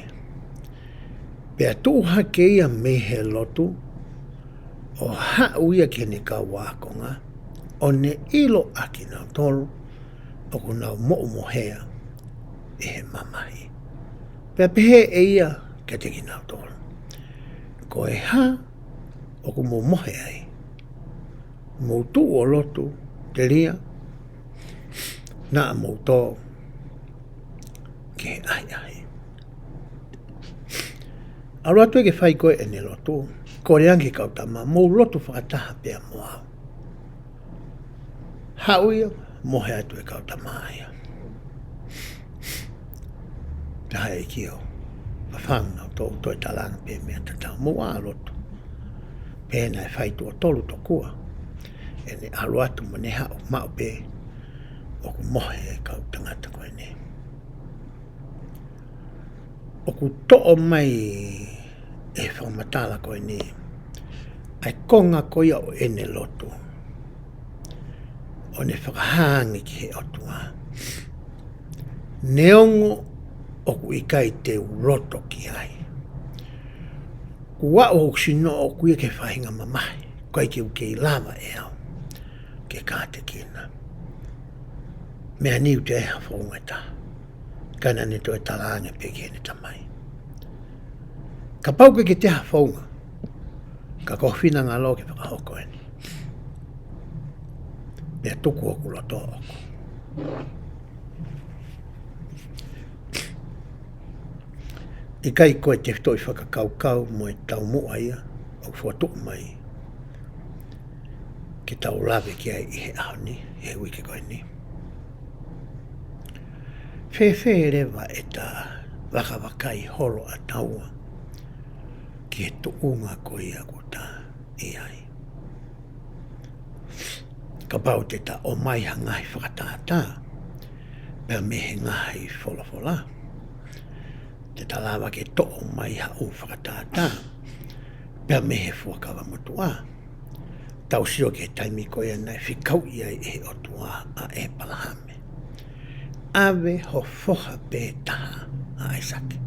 Pea tuʻu hake ia mei he lotu, ʻo haʻu ia ki heʻene kau ākonga, ʻo ne ʻilo ʻa kinautolu ʻoku nau moʻumohea ʻi he mamahi. Pea pehē ʻe ia kiate kinautolu, ko e hā ʻoku mou mohe ai? Mou tuʻu ʻo lotu, telia naʻa mou tō ki he ʻahiʻahi. ʻAlu atu ia ke fai ko ē ʻene lotu, kole ange ki he kau tama, mou lotu fakataha pea mo au. Haʻu ia, mohe atu e kau tama ia. Pea haʻu e ʻEiki ʻo fafanga, ʻo toe talaange pē meʻa tatau, mou ʻā ʻo lotu. Pea naʻe fai tuʻo tolu tokua ʻene ʻalu atu mo ʻene haʻu, maʻu pē ʻoku mohe e kau tangata ko eni. ʻOku toʻo mai ʻe he fakamatala ko eni ʻa e konga ko ia ʻo ʻene lotu, ʻo ne fakahā ange ki he ʻOtua, neongo ʻoku ʻikai te u loto ki ai, kuo aʻu hoku sino ʻoku ʻi ai e faʻahinga mamahi, ʻoku ʻikai ke u kei lava ʻe au ke kātekina. Meʻa ni ʻoku ʻi ai ha founga ʻe taha. Ka naʻa ne toe talaange pē ki heʻene tamai, kapau ʻoku ʻikai ke toe ʻi ai ha founga, ka ko ho finangalo ke fakahoko eni, pea tuku hoku loto ʻoʻoku. ʻIkai ko e tefitoʻi fakakaukau mo e taumuʻa ia ʻoku fokotuʻu mai ke tau lave ki ai ʻi he ʻaho ni, he uike ko eni. Fēfē leva ʻeta vakavakai holo ʻa taua ki he tuʻunga ko ia ʻoku ta ʻi ai? Kapau te ta ʻomai ha ngaahi fakatātā pea mei he ngaahi folofola, te ta lava ke toʻo mai ha ʻū fakatātā pea mei he Fuakava Motuʻa. Tau sio ki he taimi ko ia naʻe fekauʻi ai ʻe he ʻOtua ʻa ʻĒpalahame, ʻave ho foha pē taha, ʻa ʻAisake,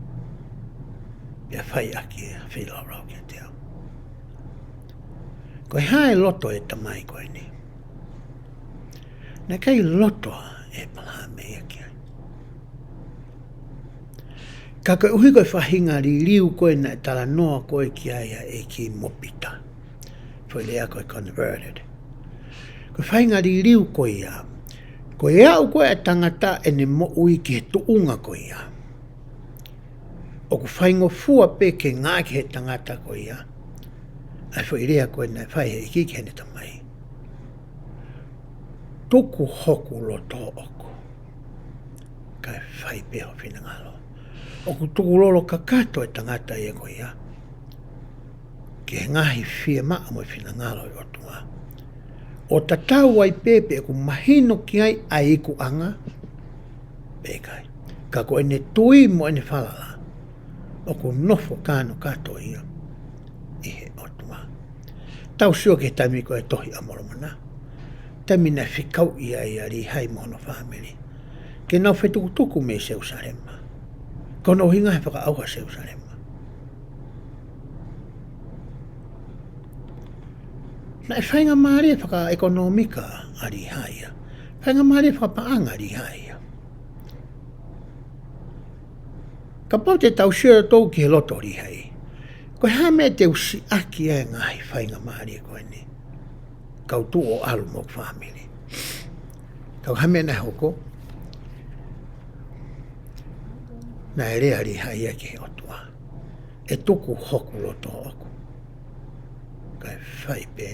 pea fai ʻaki ʻa e feilaulau kiate au. Ko e hā e loto e tamai ko eni? Naʻe ʻikai loto ʻa ʻĒpalahame ia ki ai. Ka koeʻuhi ko e faʻahinga liliu ko ē naʻe talanoa ko ē ki ai ʻa e ʻEiki mo Pita, foʻi lea ko e converted. Ko e faʻahinga liliu ko ia, ko e aʻu ko ē ʻa e tangata ʻene moʻui ki he tuʻunga ko ia, ʻoku faingofua pē ke ngāueʻaki ʻe he tangata ko ia ʻa e foʻi lea ko ē naʻe fai ʻe he ʻEiki ki heʻene tamai: Tuku hoku loto ʻoʻoku, kae fai pē ho finangalo. ʻOku tukulolo kakato e tangata ia ko ia ki he ngaahi fiemaʻu mo e finangalo ʻo e ʻOtua, ʻo tatau ai pē pe ʻoku mahino ki ai ʻa e ikuʻanga pe ʻikai. Ka ko ʻene tui mo ʻene falala, ʻoku nofo kānokato ia ʻi he ʻOtua. Tau sio ki he taimi ko ē Tohi ʻa Molomona, taimi naʻe fekauʻi ai ʻa Līhai mo hono fāmili ke nau fetukutuku mei Selusalema. Ko hono ʻuhinga he fakaʻauha Selusalema. Naʻe faingamālie fakaʻekonōmika ʻa Līhai ia. Faingamālie fakapaʻanga ʻa Līhai ia. Kapau te tau sio atu ki he loto ʻo Līhai, ko e hā e meʻa te u siʻaki ai e ngaahi faingamālie ko eni, kau tuʻu ʻo ʻalu mo hoku fāmili? Ka ko e hā e meʻa naʻe hoko? Naʻe lea ʻa Līhai ia ki he ʻOtua: ʻE tuku hoku loto ʻoʻoku, kae fai pē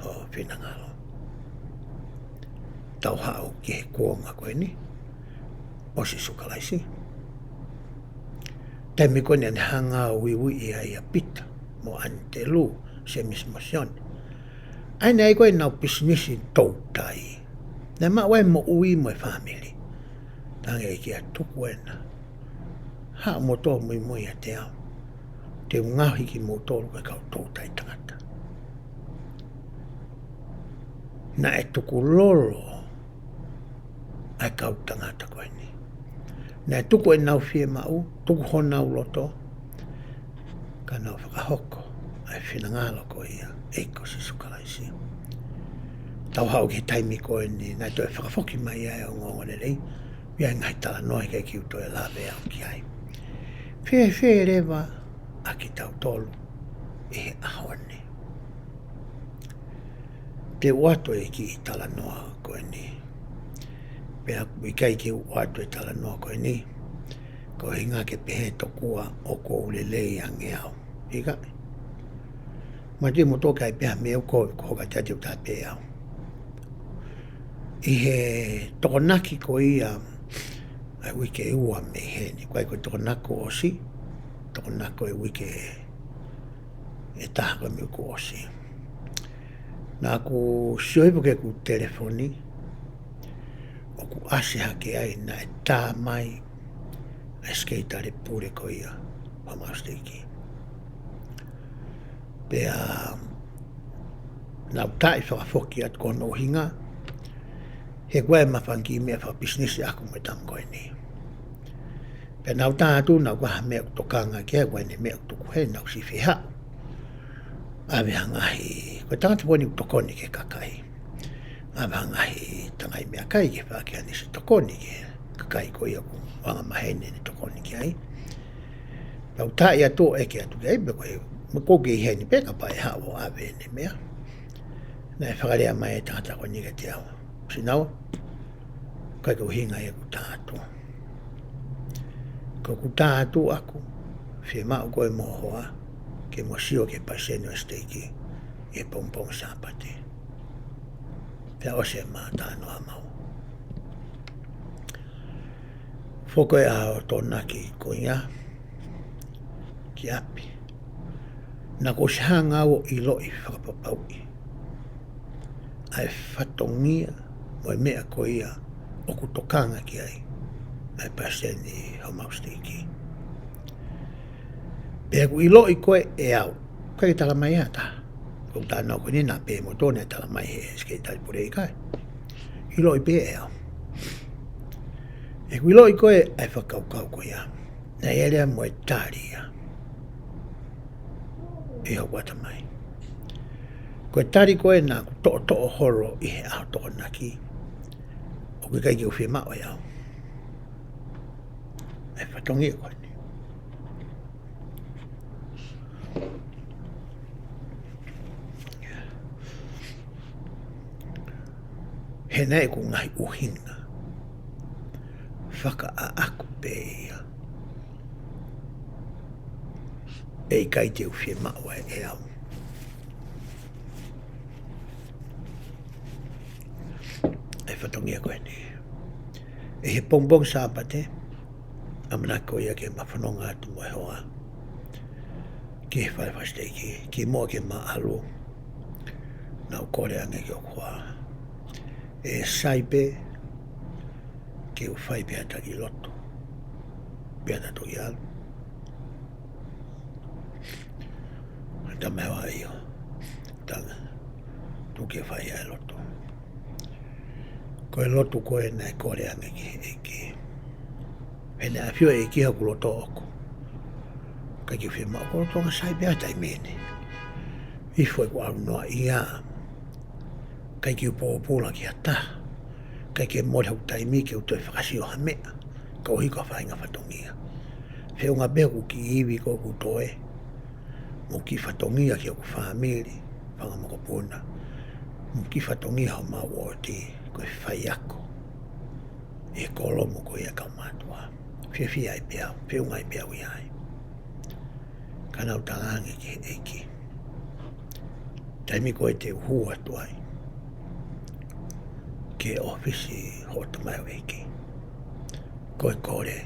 ho finangalo. Tau haʻu ki he kuonga ko eni ʻo Sīsū Kalaisi. Taimi ko eni naʻe hanga ʻo uiuiʻi ai ʻa Pita mo ʻAnitelū, Sēmisi mo Sione. ʻA ia naʻe ʻi ai ko ē ʻenau pisinisi toutai. Naʻe maʻu ai e moʻui mo e fāmili. Talaange ʻe ia, tuku ena, haʻu moutolu ʻo muimui ʻiate au, te u ngaohi kimoutolu ko e kau toutai tangata. Naʻe tukulolo ʻa e kau tangata ko eni. Naʻe tuku ʻenau fiemaʻu, tuku honau loto, ka nau fakahoko ʻa e finangalo ko ia ʻo e ʻEiki ko Sīsū Kalaisi. Tau haʻu ki he taimi ko eni naʻe toe fakafoki mai ai ʻa e ongoongolelei, ʻi ai e ngaahi talanoa ʻikai ke u toe lave au ki ai. Fēfē leva ʻa kitautolu ʻi he ʻaho ni? Te u ʻoatu e kiʻi talanoa ko eni. Pea ʻoku ʻikai ke u ʻoatu e talanoa ko eni ko e ʻuhinga ke pehē tokua ʻoku ou lelei ange au. ʻIkai. Mahalo te mou tokanga pē ha meʻa ʻoku ou, ʻoku ou hoko atu ʻo tāpē au. ʻI he Tokonaki ko ia ʻa e uike ua mei heni, ko e, ko e Tokonaki kuo ʻosi, Tokonaki ko e uike ʻe taha ko ē mei kuo ʻosi. Naʻá ku sio hifo ki heʻeku telefoni, ʻoku ʻasi hake ai naʻe tā mai ʻa e Sekelitali Pule ko ia ʻo homau siteiki. Pea naʻá ku taaʻi fakafoki atu ko hono ʻuhinga, he ʻoku ʻi ai e mafanikii meʻa fakapisinisi ʻaku mo e tama ko eni. Pea naʻá ku tā atu, naʻá ku ʻai ha meʻa ʻoku tokanga ki ai, ʻoku ʻi ai ʻene meʻa ʻoku tuku heni, naʻá ku siʻi fie haʻu. ʻAve ha ngaahi, ko e tangata foki eni ʻoku tokoni ki he kakai. ʻAve ha ngaahi tangai meʻakai ke fai ke ʻanisi tokoni ki he kakai ko ia ʻoku angamaheni ʻene tokoni ki ai. Pea u taaʻi atu ʻo ʻeke atu ki ai, pe ko e, mo ko ke ʻi heni pē kapau ʻe haʻu ʻo ʻave ʻene meʻa. Naʻe fakalea mai e tangata ko eni kiate au: Sinaua, ʻikai ko e ʻuhinga ia ʻeku tā atu. Ko ʻeku tā atu ʻaku, fiemaʻu koe mo ho hoa ke mo sio ki he palesiteni ʻo e siteiki ʻi he pongipongi Sāpate. Pea ʻosi ʻema talanoa maua. Foki ʻa e Tokonaki ko ia ki ʻapi, naʻá ku ʻosi hanga au ʻo ʻiloʻi fakapapauʻi ʻa e fatongia mo e meʻa ko ia ʻoku tokanga ki ai ʻa e palesiteni ʻo homau siteiki. Pea ʻoku ʻiloʻi ko ē ʻe au, ʻikai ke tala mai ʻe ha taha. Ko e talanoa ko eni naʻe pehē mo tone tala mai he Sekelitali Pule, ʻikai. ʻIloʻi pē ʻe au. ʻOku ʻiloʻi ko ē ʻa e fakakaukau ko ia. Naʻe ʻi ai leva mo e tali ia ʻi hoku ʻatamai. Ko e tali ko ē naʻá ku toʻotoʻo holo ʻi he ʻaho Tokonaki, ʻoku ʻikai ke u fiemaʻu ʻe au. ʻa e fatongia ko eni. He naʻe ʻi ai ʻeku ngaahi ʻuhinga fakaʻaʻaku pē ia. ʻE ʻikai te u fiemaʻu ʻe au ʻa e fatongia ko eni. ʻI he pongipongi Sāpate, ʻamanaki ko ia ke ma fononga atu mo e hoa ki he fale fakasiteiki, kimuʻa ke ma ʻalu, naʻá ku kole ange ki hoku hoa, ʻe sai pē ke u fai pē ʻa e kiʻi lotu, pea ta toki ʻalu. Tala mai ʻe he hoa, ʻio, tala, tuku ke fai ʻa e lotu. Ko e lotu ko ē naʻe kole ange ki he ʻEiki. He naʻe ʻafio ʻEiki ʻi hoku loto ʻoʻoku. ʻIkai ke u fiemaʻu, ko e lotu ʻoku sai pē ʻa e taimi ni. Hifo ʻeku ʻalu noaʻia. ʻIkai ke u pōpula ki ha taha. ʻIkai ke mole hoku taimi ke u toe fakasio ha meʻa. Ka ʻoku ʻikai ko ha faʻahinga fatongia. Feʻunga pē hoku kiʻi ivi ko ē ʻoku toe. Mo e kiʻi fatongia ki hoku fāmili, fanga mokopuna. Mo e kiʻi fatongia homau ʻotu, ko e faiako ʻi he kolo mo ko ia kau mātuʻa. Fiefia ai pē au, feʻunga ai pē au ʻi ai. Ka naʻá ku tala ange ki he ʻEiki, taimi ko ē te u hū atu ai ki he ʻōfisi hoʻo tamaioʻeiki, ko e kole,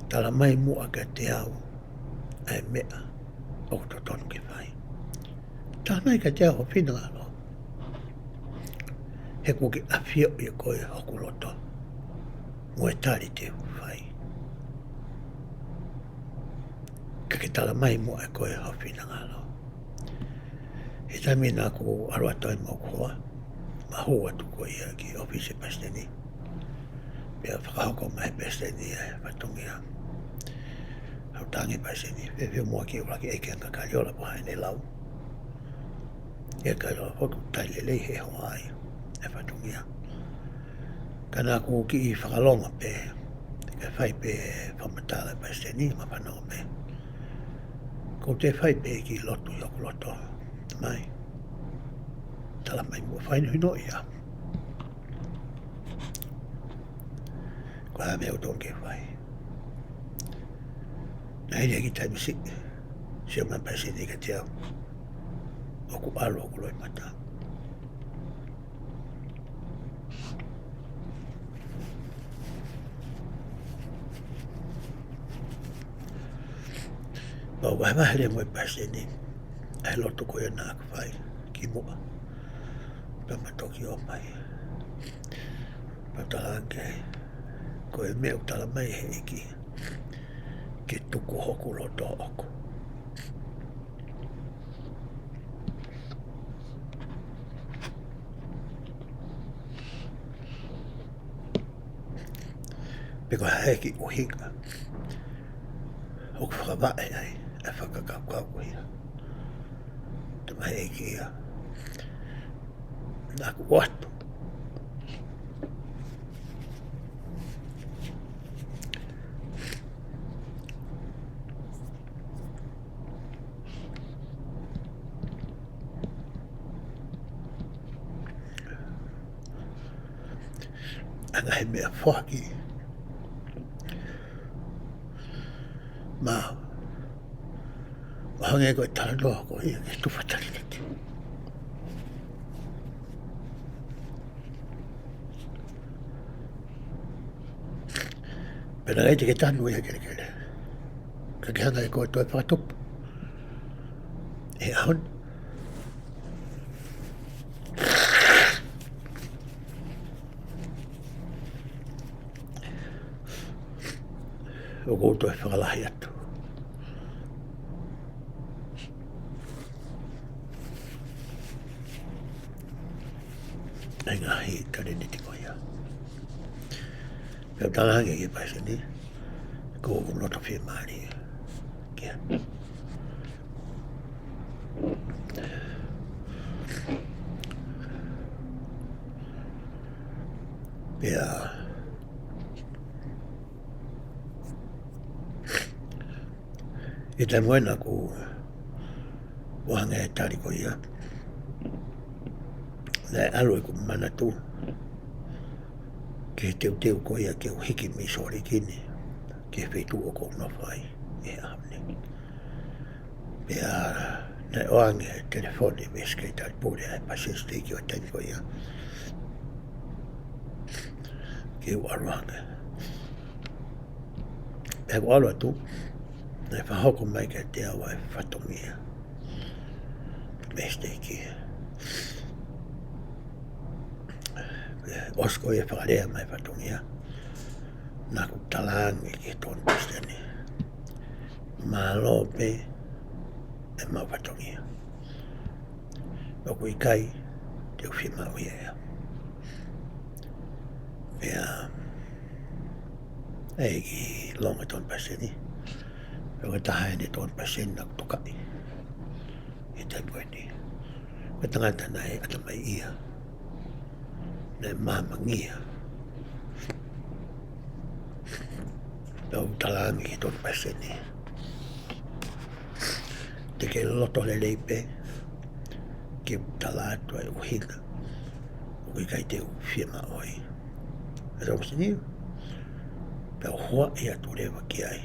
tala mai muʻa kiate au ʻa e meʻa ʻoku totonu ke fai. Tala mai kiate au ho finangalo. He ʻoku ke ʻafioʻi ʻe koe hoku loto mo e tali te u fai. Ka ke tala mai muʻa ʻe koe ho finangalo. He taimi naʻá ku ʻalu atu ai mo hoku hoa, ma hū atu ko ia ki he ʻōfisi palesiteni. Pea fakahoko mai ʻe he palesiteni ʻa e fatongia. Naʻá ku tala ange ki he palesiteni, fēfē muʻa ke u ʻuluaki ʻeke ange kia Kaliola pe ko e hā ʻene lau. ʻIo, Kaliola foki ʻoku tali lelei ʻe he hoa ia ʻa e fatongia. Ka naʻá ku kiʻi fakalongo pē, kae fai pē fakamatala ʻa e palesiteni, ma fanongo pē. Ko ʻeku fai pē kiʻi lotu ʻi hoku loto. Mai. Tala mai muʻa, fakahinohinoʻi au. Ko e hā e meʻa ʻoku totonu ke fai. Naʻe hili ha kiʻi taimi siʻi, sio mai ʻa e palesiteni kiate au. ʻOku ʻalu hoku loʻimata. Pea u vahevahe leva mo e palesiteni ʻa e lotu ko ia naʻá ku fai kimuʻa pea ma toki ō mai. Pea u tala ange, ko e meʻa ʻoku tala mai ʻe he ʻEiki ke tuku hoku loto ʻoʻoku. Pe ko e hā e kiʻi ʻuhinga ʻoku fakavaʻe ai ʻa e fakakaukau ko ia. Tala mai ʻe he ʻEiki ia, naʻá ku ʻoatu ʻa e ngaahi meʻafoaki maʻau, ʻo hangē ko e talanoa ko ia ki he tufa taliketi. Pea naʻe ʻikai te ke tanu ia kelekele. Ka ke hanga ʻe koe ʻo toe fakatupu ʻi he ʻaho ni. ʻOku ou toe fakalahi atu ʻa e ngaahi taleniti ko ia. Pea u tala ange ki he palesiteni, ko ʻeku loto fiemālie ki ai. Pea ʻI he taimi ko ē naʻá ku ʻoange e tali ko ia, naʻe ʻalu ʻeku manatu ki he teuteu ko ia ke u hiki mei Sōleki ni ki he feituʻu ʻoku ou nofo ai he ʻaho ni. Pea naʻe ʻoange e telefoni mei he Sekelitali Pule ʻa e Palesiteni Siteiki ʻo e taimi ko ia ke u ʻalu ange. Pea ʻeku ʻalu atu, naʻe fakahoko mai kiate au ʻa e fatongia mei he siteiki. Pea ʻosi ko ia e fakalea mai e fatongia, naʻá ku talaange ki he Tokoni Palesiteni, mālō pē ʻemau fatongia. ʻOku ʻikai te u fiemaʻu ia. Pea ʻai ke longo e Tokoni Palesiteni. Pea ko e taha ʻeni e Tokoni Palesiteni naʻá ku tokaʻi he taimi ko eni. Ko e tangata naʻe ʻatamaiʻia, naʻe mamangia. Pea u talaange ki he Tokoni Palesiteni, te ke loto lelei pē ke u tala atu ʻa e ʻuhinga ʻoku ʻikai te u fiemaʻu ai e Tokoni Palesiteni. Pea u huaʻi atu leva ki ai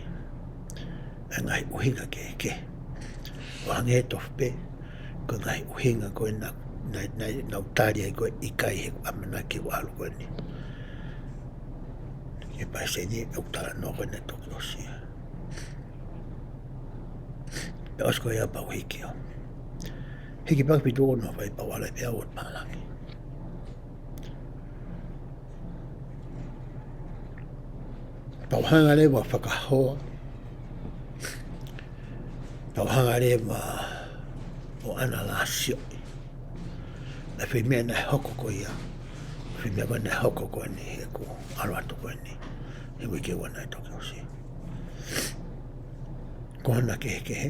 ʻa e ngaahi ʻuhinga kehekehe. ʻO hangē tofu pē ko e ngaahi ʻuhinga ko ē naʻa, naʻa, naʻa, naʻá ku tali ai ko ē ʻikai he ʻamanaki ke u ʻalu ko eni ki he Palesiteni, ʻeku talanoa ko ē naʻe toki ʻosi ia. Pea ʻosi ko ia pea u hiki ʻo hiki pē ki he feituʻu ʻoku ou nofo ai pea u ʻalu ai pē au ʻo pālangi. Pea u hanga leva ʻo fakahoa, pea u hanga leva ʻo ʻanalaiso ʻa e foʻi meʻa naʻe hoko ko ia, foʻi meʻa ko ē naʻe hoko ko eni heʻeku ʻalu atu ko eni he uike ua naʻe toki ʻosi. Ko hono kehekehe,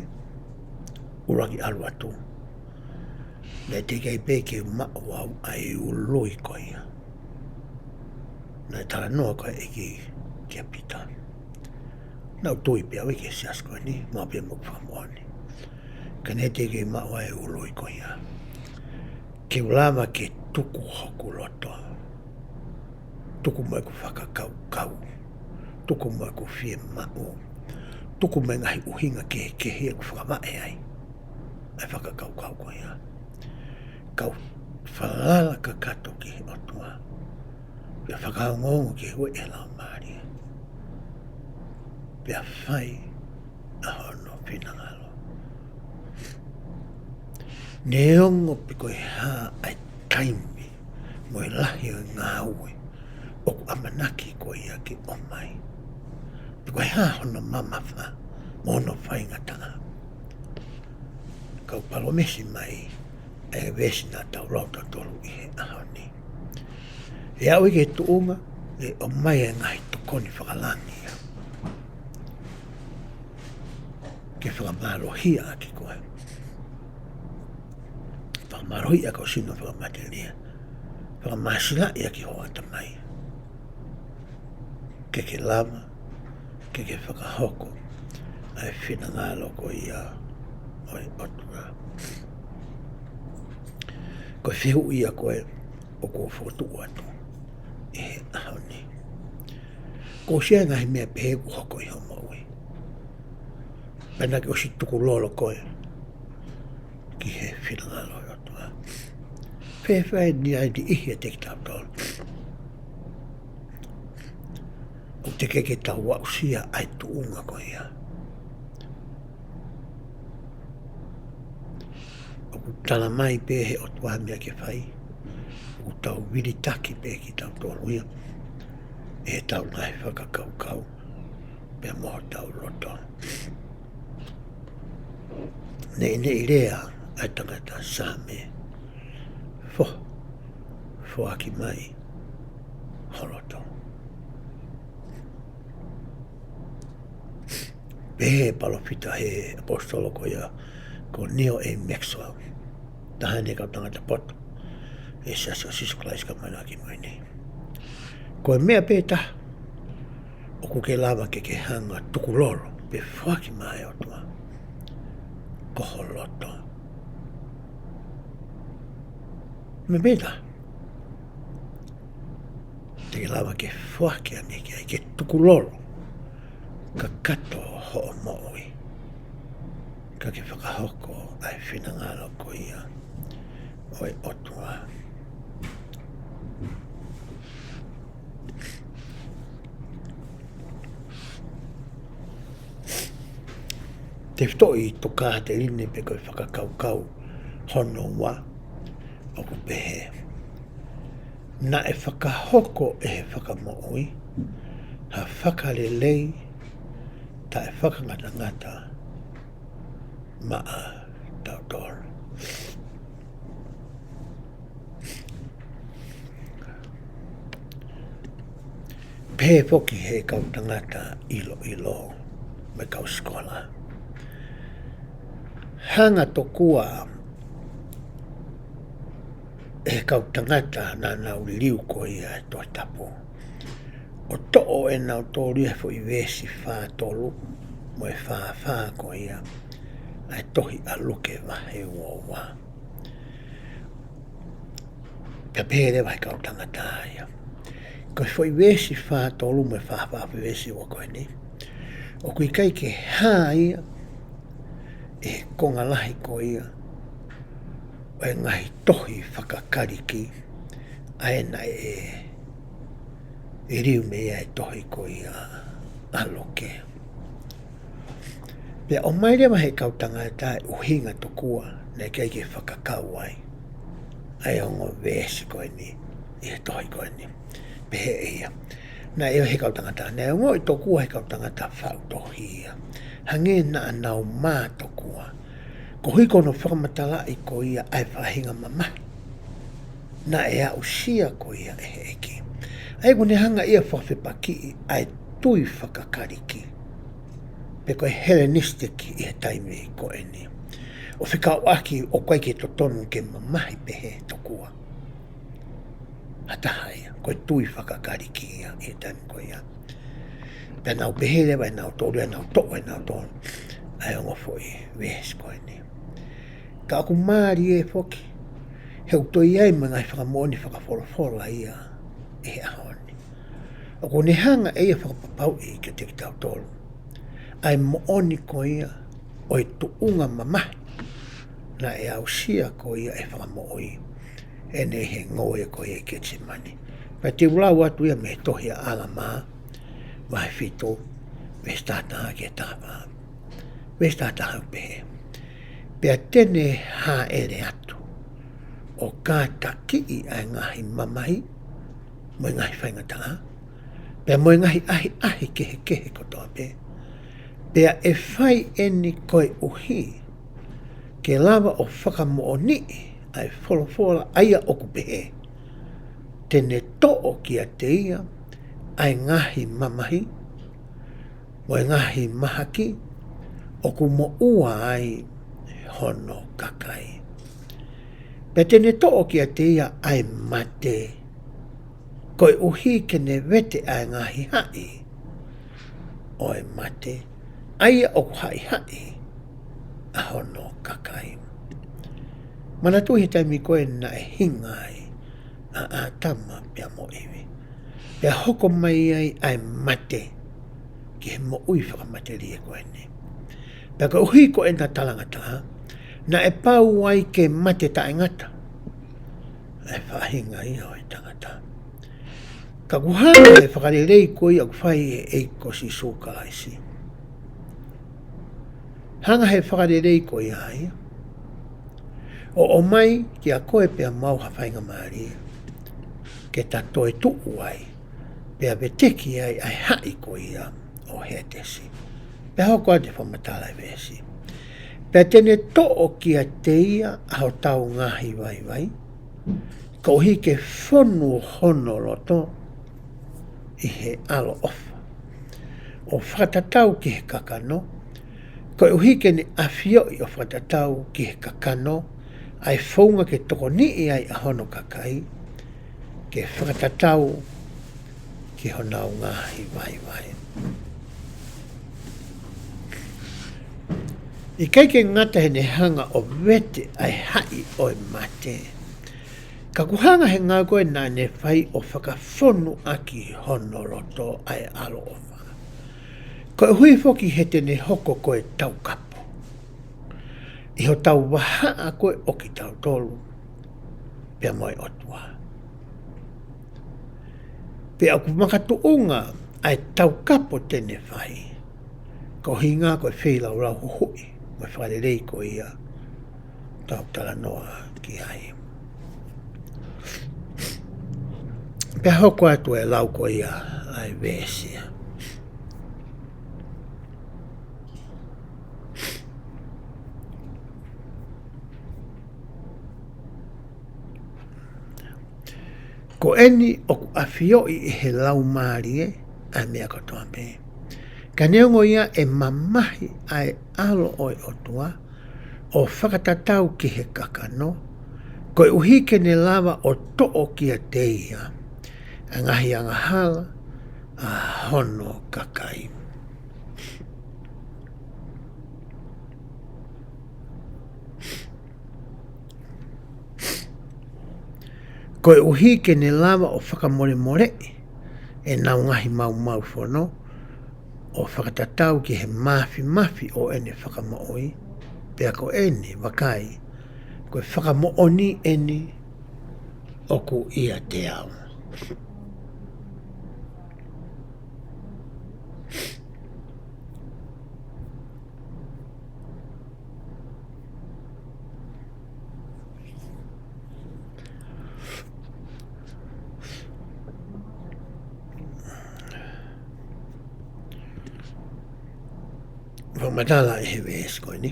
ʻuluaki ʻalu atu, naʻe teʻeki ai pē ke maʻu au ʻa e ului ko ia naʻe talanoa ko ē ʻa e ʻEiki kia Pita. Naʻá ku tui pē au ia ki he siasi ko eni, maʻu pē mo e fakamoʻoni. Ka naʻe teʻeki ai maʻu ʻa e ului ko ia ke u lava ke tuku hoku loto, tuku mo ʻeku fakakaukau, tuku mo ʻeku fiemaʻu, tuku mo e ngaahi ʻuhinga kehekehe ʻeku fakamaʻe ai ʻa e fakakaukau ko ia. Kau falala kakato ki he ʻOtua, pea fakaongoongo ki he ueʻi ʻa e Laumālie, pea fai ʻa hono finangalo. Neongo pe ko e hā ʻa e taimi mo e lahi ʻo e ngāue ʻoku ʻamanaki ko ia ke ʻomai, pe ko e hā hono mamafa mo hono faingataʻa, kau palōmesi mai ʻa e veesi naʻa tau lau tautolu ʻi he ʻaho ni. ʻE aʻu ia ki he tuʻunga ʻe ʻomai e ngaahi tokoni fakalangi ia ke fakamālohia ʻaki koe, fakamālohia ʻaki ho sino fakamatelie, fakamāsilaʻi ʻaki ho ʻatamai, ke ke lava ke ke fakahoko ʻa e finangalo ko ia ʻo e ʻOtua. Ko e fehuʻi ia ko ē ʻoku ou fokotuʻu atu ʻi he ʻaho ni. Kuo ʻosi ʻi ai e ngaahi meʻa pehē kuo hoko ʻi hoʻo moʻui pea naʻá ke ʻosi tukulolo koe ki he finangalo ʻo e ʻOtua? Fēfē ʻa e niʻihi ʻiate kitautolu ʻoku teʻeki ke tau aʻusia ʻa e tuʻunga ko ia? ʻOku tala mai pē ʻe he ʻOtua e meʻa ke fai, ʻoku tau vilitaki pē kitautolu ia ʻe heʻetau ngaahi fakakaukau pea mo hotau loto. Neʻineʻi lea ʻa e tangata Saame: Fo, foaki mai ho loto. Pehē ʻe he palōfita, ʻe he ʻaposetolo ko ia ko Neal A. Maxwell, taha ʻeni e kau tangata poto ʻi he Siasi ʻo Sīsū Kalaisi ʻo e Kau Māʻoniʻoni ʻi he Ngaahi ʻAho Kimui Ni: Ko e meʻa pē taha ʻoku ke lava ke ke hanga ʻo tukulolo pe foaki maʻá e ʻOtua, ko ho loto. Meimei te ke lava ke foaki ange ki ai, ke tukulolo kakato hoʻo moʻui, ka ke fakahoko ʻa e finangalo ko ia ʻo e ʻOtua. Tefitoʻi tokāteline pe ko e fakakaukau hono ua ʻoku pehē: Naʻe fakahoko ʻe he Fakamoʻui ha fakalelei taʻefakangatangata maʻa tautolu. Pehē foki ʻe he kau tangata ʻiloʻilo mo e kau sikola: Hanga tokua ʻe he kau tangata naʻa nau liliu ko ia e Tohi Tapu ʻo toʻo ʻenautolu ia he foʻi veesi fā tolu mo e fā fā ko ia ʻa e tohi ʻa Luke vahe ua ua. Pea pehē leva ʻe he kau tangata ia, ko e foʻi veesi fā tolu mo e fā fā, foʻi veesi ua ko eni, ʻoku ʻikai ke hā ia ʻi he konga lahi ko ia ʻo e ngaahi tohi faka-Kalisi ʻa ia naʻe liliu mei ai e tohi ko ia ʻa Luke. Pea ʻomai leva ʻe he kau tangata e ʻuhinga tokua naʻe ʻikai ke fakakau ai ʻa e ongo veesi ko eni ʻi he tohi ko eni. Pehē ʻe ia, naʻe ʻi he kau tangata, naʻe ongoʻi tokua ʻe he kau tangata faʻu tohi ia, hangē naʻa nau mā tokua, koeʻuhi ko hono fakamatalaʻi ko ia ʻa e faʻahinga mamahi naʻe aʻusia ko ia ʻe he ʻEiki. ʻA ia ʻoku ne hanga ia ʻo fakafepakiʻi ʻa e tui faka-Kalisi pe ko e Hellenistic ʻi he taimi ko eni, ʻo fekauʻaki ʻoku ʻikai ke totonu ke mamahi pehē tokua ha taha ia, ko e tui faka-Kalisi ia ʻi he taimi ko ia. Pea nau pehē leva ʻenautolu ia, nau toʻo ʻenautolu ʻa e ongo foʻi veesi ko eni. Ka ʻoku mālie foki, he ʻoku toe ʻi ai mo e ngaahi fakamoʻoni fakafolofola ia ʻi he ʻaho ni. ʻOku ne hanga ʻe ia ʻo fakapapauʻi kiate kitautolu ʻa e moʻoni ko ia ʻo e tuʻunga mamahi naʻe aʻusia ko ia ʻe he Fakamoʻui ʻene ʻi he ngoue ko ia ʻi Ketisemani. Pea te u lau atu ia mei he tohi ʻa ʻAlamā, vahe fitu, veesi taha taha ki he taha fā. Veesi taha taha ʻoku pehē: Pea te ne hāʻele atu ʻo kātakiʻi ʻa e ngaahi mamahi mo e ngaahi faingataʻa, pea mo e ngaahi ʻahiʻahi kehekehe kotoa pē. Pea ʻe fai eni koeʻuhi ke lava ʻo fakamoʻoniʻi ʻa e folofola ʻa ia ʻoku pehē, te ne toʻo kiate ia ʻa e ngaahi mamahi mo e ngaahi mahaki ʻoku moʻua ai hono kakai. Pea te ne toʻo kiate ia ʻa e mate, koeʻuhi ke ne vete ʻa e ngaahi haʻi ʻo e mate, ʻa ia ʻoku haʻihaʻi ʻa hono kakai. Manatuʻi he taimi ko ē naʻe hinga ai ʻa ʻĀtama pea mo ʻIvi, pea hoko mai ai ʻa e mate ki he moʻui fakamatelie ko eni. Pea koeʻuhi ko ʻena talangataʻa, naʻe pau ai ke mate taʻengata ʻa e faʻahinga ia ʻo e tangata. Ka ʻoku hanga ʻe he fakalelei ko ia ʻoku fai ʻe he ʻEiki ko Sīsū Kalaisi, hanga ʻe he fakalelei ko ia ia ʻo ʻomai kiate koe pea mo au ha faingamālie ke ta toetuʻu ai, pea veteki ai ʻa e haʻi ko ia ʻo Hētesi. Pea hoko atu e fakamatala ʻa e veesi: Pea te ne toʻo kiate ia ʻa hotau ngaahi vaivai, koeʻuhi ke fonu hono loto ʻi he ʻaloʻofa, ʻo fakatatau ki he kakano, koeʻuhi ke ne ʻafioʻi ʻo fakatatau ki he kakano ʻa e founga ke tokoniʻi ai ʻa hono kakai, ke fakatatau ki honau ngaahi vaivai. ʻIkai ke ngata heʻene hanga ʻo vete ʻa e haʻi ʻo e mate, ka kuo hanga he ngāue ko ē naʻa ne fai ʻo fakafonu ʻaki hono loto ʻa e ʻaloʻofa. Koeʻuhi foki he te ne hoko ko e taukapo ʻi hotau vahaʻa ko ē ʻo kitautolu pea mo e ʻOtua. Pea ʻoku makatuʻunga ʻa e taukapo te ne fai, ko e ʻuhinga ko e feilaulau huhuʻi mo e fakalelei ko ia ʻoku tau talanoa ki ai. Pea hoko atu e lau ko ia ʻa e veesi. Ko eni ʻoku ʻafioʻi ʻe he Laumālie ʻa e meʻa kotoa pē, ka neongo ia ʻe mamahi ʻa e ʻAlo ʻo e ʻOtua ʻo fakatatau ki he kakano, koeʻuhi ke ne lava ʻo toʻo kiate ia ʻa e ngaahi angahala ʻa hono kakai. Koeʻuhi ke ne lava ʻo fakamolemoleʻi ʻenau ngaahi maumau fono, ʻo fakatatau ki he māfimafi ʻo ʻene fakamoʻui, pea ko eni, vakai, ko e fakamoʻoni eni ʻoku ʻiate au. Fakamatala ʻe he veesi ko eni.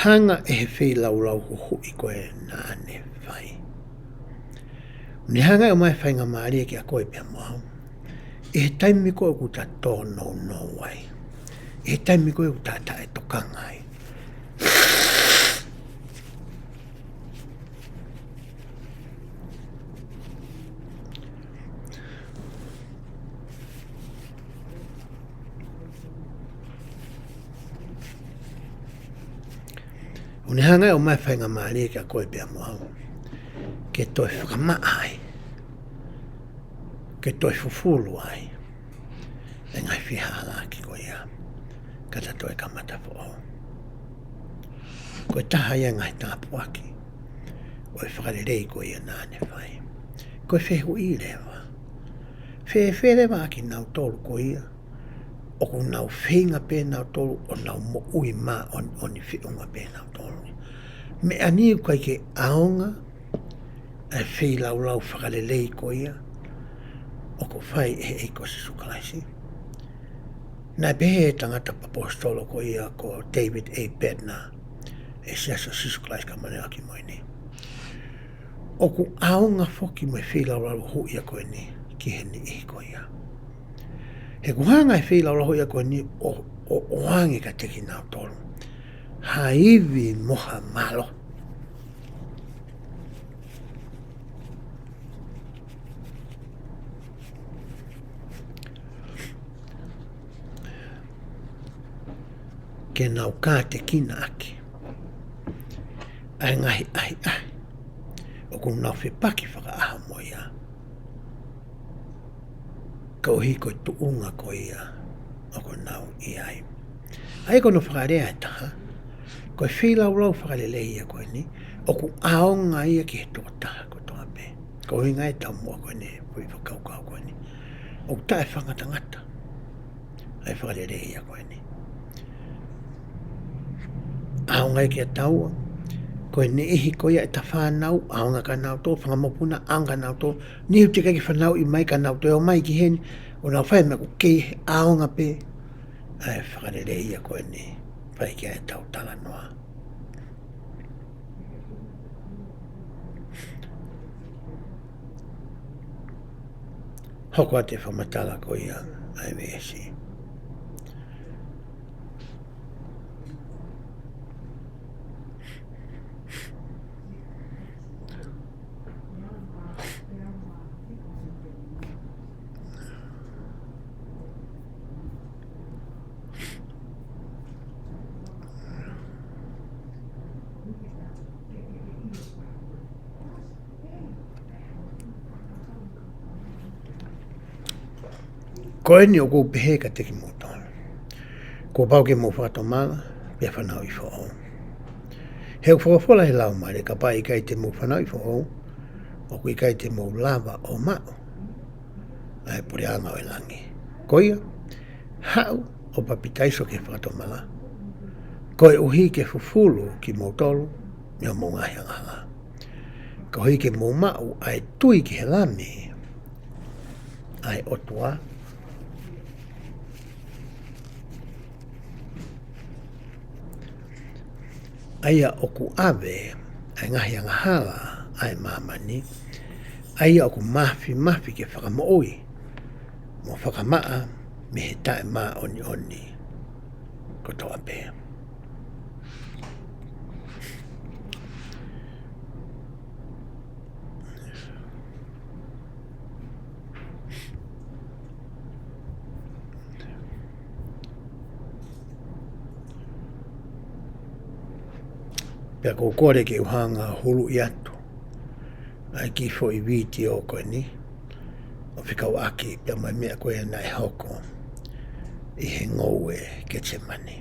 Hanga ʻe he feilaulau huhuʻi ko ē naʻa ne fai. Ne hanga ʻo ʻomai faingamālie kiate koe pea mo au. ʻI he taimi ko ē ʻoku ta tōnounou ai. ʻI he taimi ko ē ʻoku ta taʻetokanga ai. ʻO ne hanga ʻo ʻomai faingamālie kiate koe pea mo au ke toe fakamaʻa ai, ke toe fufulu ai e ngaahi fehālaaki ko ia, ka ta toe kamata foʻou. Ko e taha ia e ngaahi tāpuaki ʻo e fakalelei ko ia naʻa ne fai. Ko e fehuʻi leva, fēfē leva ʻa kinautolu ko ia ʻoku nau feinga pē nautolu ʻo nau moʻui māʻoniʻoni feʻunga pē nautolu? Meʻa ni ʻoku ʻikai ke ʻaonga ʻa e feilaulau fakalelei ko ia ʻoku fai ʻe he ʻEiki ko Sīsū Kalaisi. Naʻe pehē ʻe he tangata ʻaposetolo ko ia ko David A. Bednar, ʻi he Siasi ʻo Sīsū Kalaisi ʻo e Kau Māʻoniʻoni ʻi he Ngaahi ʻAho Kimui Ni, ʻoku ʻaonga foki mo e feilaulau huhuʻi ko eni ki he niʻihi ko ia. He ʻoku hanga ʻe he feilaulau huhuʻi ko eni ʻo, ʻo, ʻoange kiate kinautolu ha ivi mo ha mālohi. Ke nau kātekina ʻaki ʻa e ngaahi ʻahiʻahi ʻoku nau fepaki fakaʻaho mo ia, koeʻuhi ko e tuʻunga ko ia ʻoku nau ʻi ai. ʻA ia ko hono fakalea ʻe taha, ko e feilaulau fakalelei ia ko eni, ʻoku ʻaonga ia ki he tokotaha kotoa pē. Ko e ʻuhinga ia e taumuʻa ko eni, ko e fakakaukau ko eni, ʻoku taʻefakangatangata ʻa e fakalelei ia ko eni. ʻAonga ia kiate kitaua, ko e niʻihi ko ia ʻeta fānau, ʻaonga kia nautolu, fanga mokopuna, ʻaonga kia nautolu, niʻihi ʻoku teʻeki ke fanauʻi mai kia nautolu, ʻomai ki heni, ʻo nau fai e meʻa ʻoku kei ʻaonga pē ʻa e fakalelei ia ko eni, fai ki ai ʻetau talanoa. Hoko atu e fakamatala ko ia ʻa e veesi. Ko eni ʻoku ou pehē kiate kimoutolu, kuo pau ke mou fakatomala, pea fanauʻi foʻou. He ʻoku folofola ʻe he Laumālie, kapau ʻe ʻikai te mou fanauʻi foʻou, ʻoku ʻikai te mou lava ʻo maʻu ʻa e puleʻanga ʻo e langi. Ko ia, haʻu ʻo papitaiso ki he fakatomala, koeʻuhi ke fufulu kimoutolu mei hoʻomou ngaahi angahala, koeʻuhi ke mou maʻu ʻa e tui ki he Lami ʻa e ʻOtua, ʻa ia ʻoku ʻave ʻa e ngaahi angahala ʻa e māmani, ʻa ia ʻoku māfimafi ke fakamoʻui mo fakamaʻa mei he taʻemāʻoniʻoni kotoa pē. Pea ʻoku ou kole ke u hanga ʻo huluʻi atu ʻa e kiʻi foʻi vitiō ko eni, ʻo fekauʻaki pea mo e meʻa ko ia naʻe hoko ʻi he ngoue Ketisemani.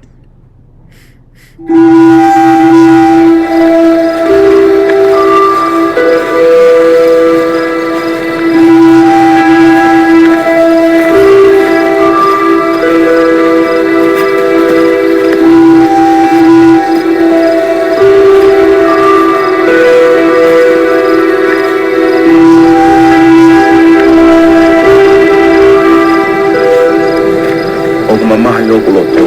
ʻOku mamahi hoku loto,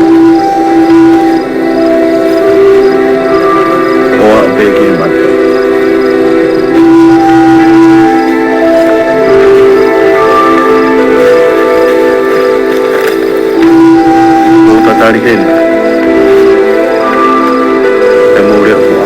ʻo aʻu pē ki he mate. ʻOku tatali heni ʻemau lea fua.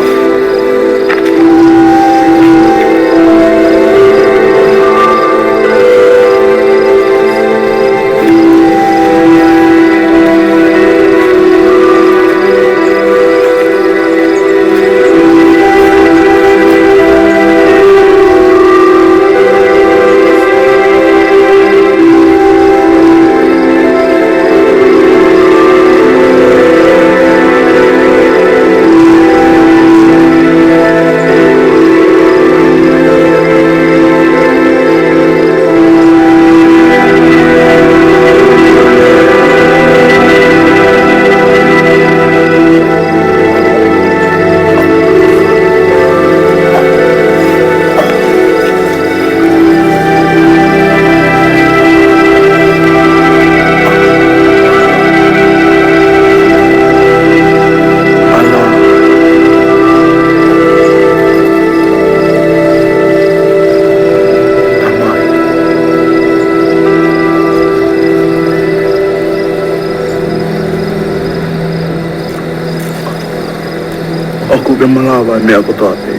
ʻOku ke malava ʻa e meʻa kotoa pē.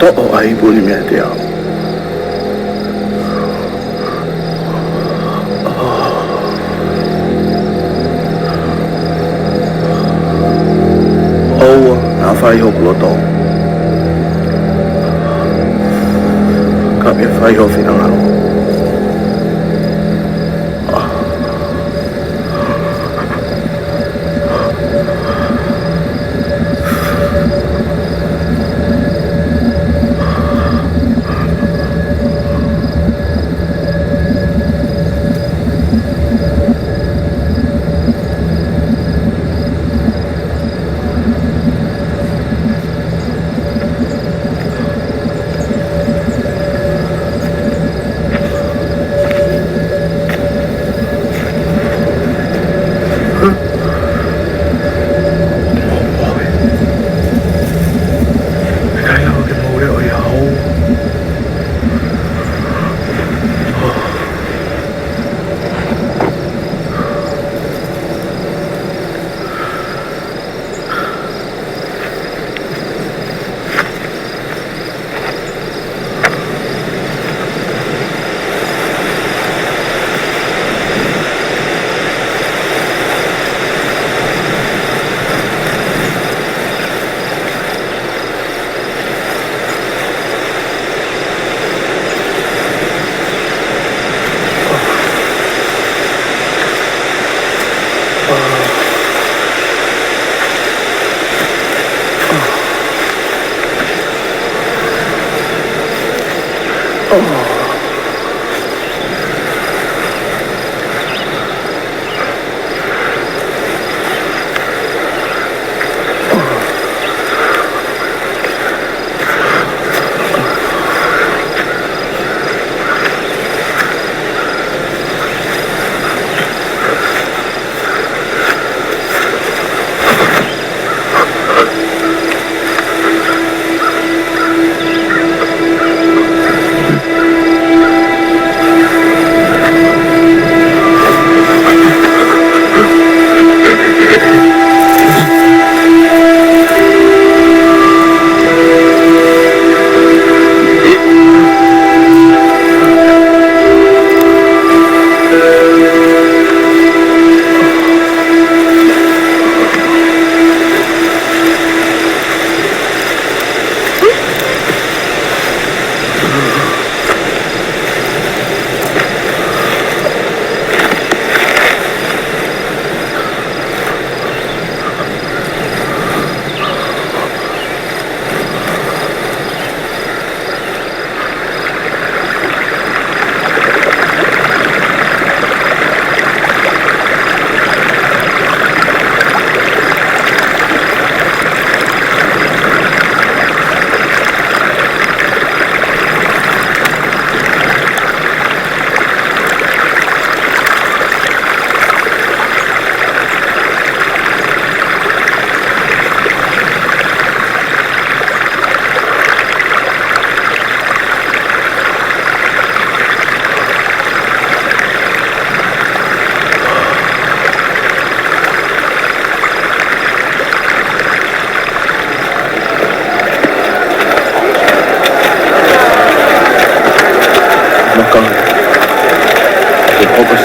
Toʻo ʻa e ipu ni meiate au. ʻOua naʻa fai hoku loto, ka ke fai ho finangalo.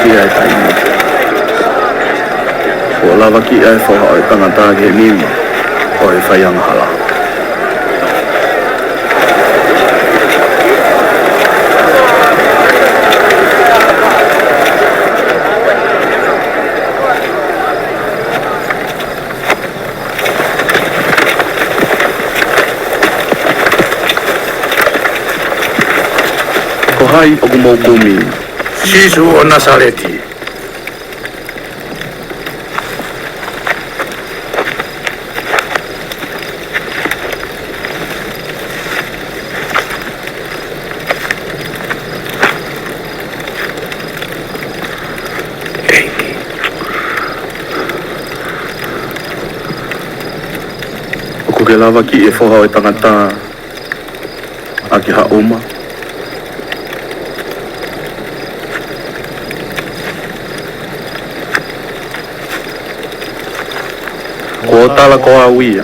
ʻI he taimi, kuo lavakiʻi ʻa e Foha ʻo e tangata ki he nima ʻo e faiangahala. Ko hai ʻoku mou kumi? Sīsū ʻo Nasaleti. ʻOku ke lavakiʻi e Foha ʻo e tangata ʻaki ha uma? Kuo u tala ko au ia.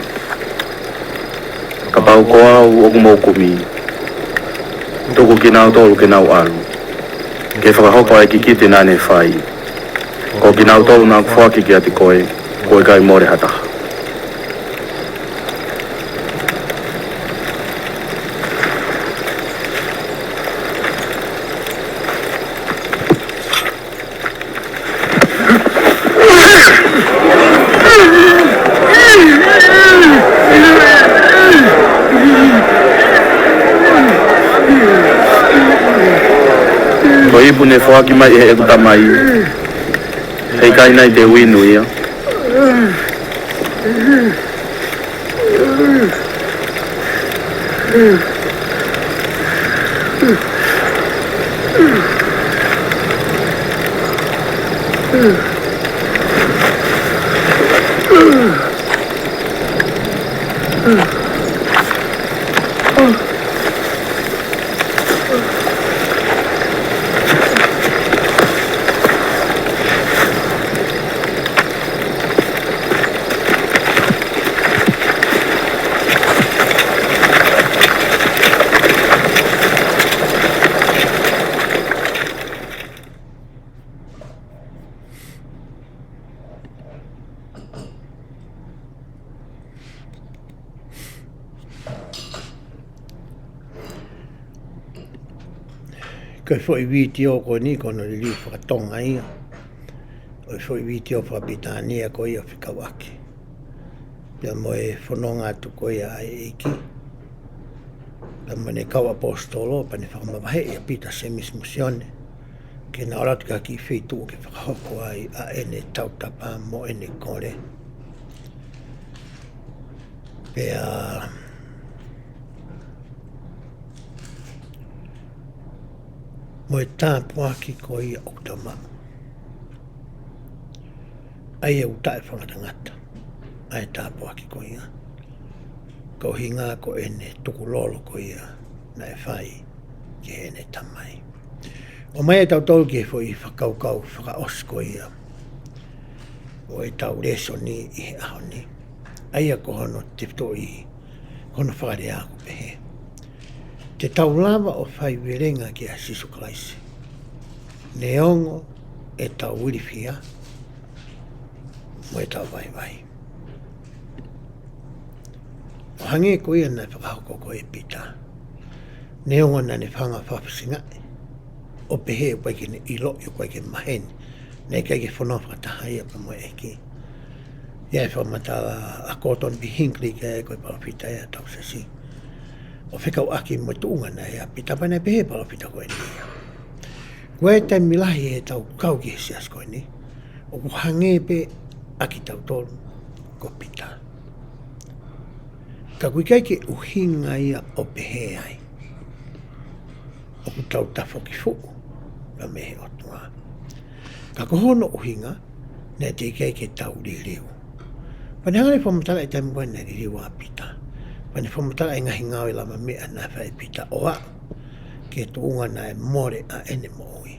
Kapau ko au ʻoku mou kumi, tuku kinautolu ke nau ʻalu, ke fakahoko ʻa e kikite naʻa ne fai. Ko kinautolu naʻa ku foaki kiate koe, kuo ʻikai mole ha taha. Ko e ipu ne foaki mai ʻe heʻeku Tamai, heʻikai nai te u inu ia? Ko e foʻi vitiō ko eni ko hono liliu fakatonga ia ʻo e foʻi vitiō fakapilitānia ko ia fekauʻaki pea mo e fononga atu ko ia ʻa e ʻEiki pea mo ʻene kau ʻaposetolo, pea ne fakamavaheʻi ʻa Pita, Sēmisi mo Sione ke na ʻalu atu ki ha kiʻi feituʻu ke fakahoko ai ʻa ʻene tautapa mo ʻene kole. Pea mo e tāpuaki ko ia ʻoku tau maʻu, ʻa ia ʻoku taʻefakangatangata ʻa e tāpuaki ko ia, koeʻuhinga ko ʻene tukulolo ko ia naʻe fai ki heʻene Tamai. ʻOmai ʻe tautolu ki he foʻi fakakaukau fakaʻosi ko ia ʻo ʻetau lēsoni ʻi he ʻaho ni, ʻa ia ko hono tefitoʻi, ko hono fakalea ʻoku pehē: Te tau lava ʻo faivelenga kia Sīsū Kalaisi neongo ʻetau ilifia mo ʻetau vaivai. ʻO hangē ko ia naʻe fakahoko ko ē ʻe Pita, neongo naʻa ne hanga ʻo fakafisingaʻi ʻo pehē ʻoku ʻikai ke ne ʻiloʻi, ʻoku ʻikai ke maheni, naʻe ʻikai ke fononga fakataha ia pea mo e ʻEiki. ʻI ai e fakamatala ʻa Gordon B. Hinckley, ko e palōfita ia ʻa e Tausiasi, ʻo fekauʻaki mo e tuʻunga naʻe ʻi ai ʻa Pita, pea naʻe pehē ʻe he palōfita ko eni: Ko e taimi lahi ʻetau kau ki he siasi ko eni, ʻoku hangē pē ʻa kitautolu ko Pita. Ka ʻoku ʻikai ke ʻuhinga ia ʻo pehē ai ʻoku tau tafoki fuʻu pea mei he ʻOtua. Ka ko hono ʻuhinga, naʻe teʻeki ai ke tau liliu. Pea ne hanga ʻo fakamatalaʻi e taimi ko ē naʻe liliu ai ʻa Pita. Pea ne fakamatalaʻi e ngaahi ngāue lavameʻa naʻe fai ʻe Pita ʻo aʻu ki he tuʻunga naʻe mole ʻa ʻene moʻui,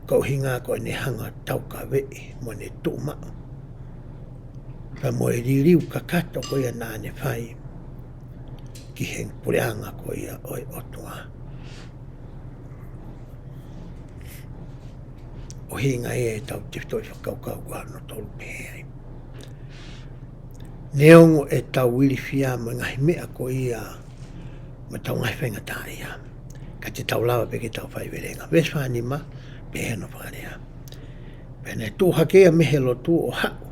koeʻuhinga ko ʻene hanga ʻo taukaveʻi mo ʻene tuʻu maʻu pea mo e liliu kakato ko ia naʻa ne fai ki he puleʻanga ko ia ʻo e ʻOtua. ʻuhinga ia ʻetau tefitoʻi fakakaukau ko hono tolu pehē ai. Neongo ʻetau ilifia mo e ngaahi meʻa ko ia mo ʻetau ngaahi faingataʻaʻia, ka te tau lava pē ke tau faivelenga. Veesi fā nima, pehē hono fakalea: Pea naʻe tuʻu hake ia mei he lotu ʻo haʻu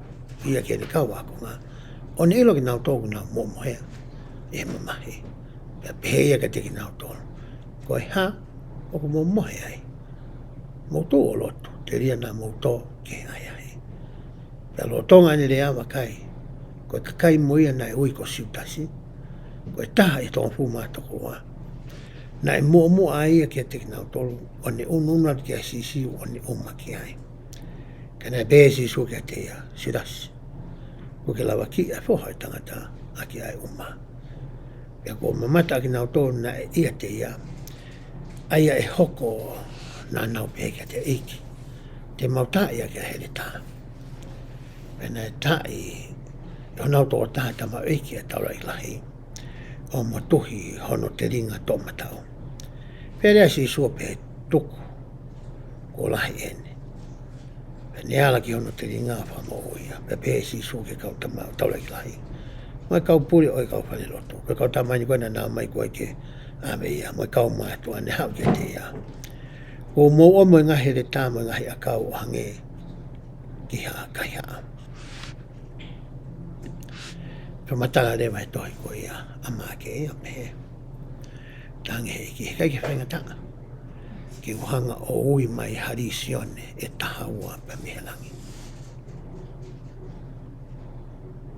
ia ki heʻene kau ākonga, ʻo ne ʻilo kinautolu ʻoku nau momohe ʻi he mamahi. Pea pehē ia kiate kinautolu, Ko e hā ʻoku mou mohe ai? Mou tuʻu ʻo lotu, telia naʻa mou tō ki he ʻahiʻahi. Pea lolotonga ʻene lea, vakai, ko e kakai mo ia naʻe ui ko Siutasi, ko e taha ʻi he toko hongofulu mā toko ua, naʻe muʻomuʻa ia kiate kinautolu, ʻo ne ʻunuʻunu atu kia Sīsū ʻo ne ʻuma ki ai. Ka naʻe pehē ʻe Sīsū kiate ia, Siutasi, ʻoku ke lavakiʻi ʻa e Foha ʻo e Tangata ʻaki ʻa e ʻuma? Pea kuo mamata ʻa kinautolu naʻe ʻiate ia, ʻa ia ʻe hoko, naʻa nau pehē kiate ia, ʻEiki, te mau taaʻi ʻaki ʻa e heletā. Pea naʻe taaʻi ʻe honau tokotaha tamaioʻeiki ʻa e taulaʻeiki lahi, ʻo motuhi hono telinga toʻomataʻu. Pea lea ʻa Sīsū ʻo pehē, Tuku, kuo lahi ʻeni. Pea ne ala ki hono telinga ʻo fakamoʻui ia. Pea pehē ʻe Sīsū ki he kau tama-, taulaʻeiki lahi mo e kau pule ʻo e kau falelotu, ko e kau tama ni ko ē naʻa nau ō mai ko ē ke ʻave ia, mo e kau mātuʻa, ne haʻu kiate ia, Kuo mou ʻomi ʻa e ngaahi heletā mo e ngaahi ʻakau ʻo hangē ki ha kaihaʻa. Fakamatala leva ʻe he tohi ko ia ʻa Maʻake ia, pehē, Talaange ʻe he ʻEiki, heʻikai ke faingataʻa ke u hanga ʻo ui mai ha lisione ʻe taha ua pē mei he langi.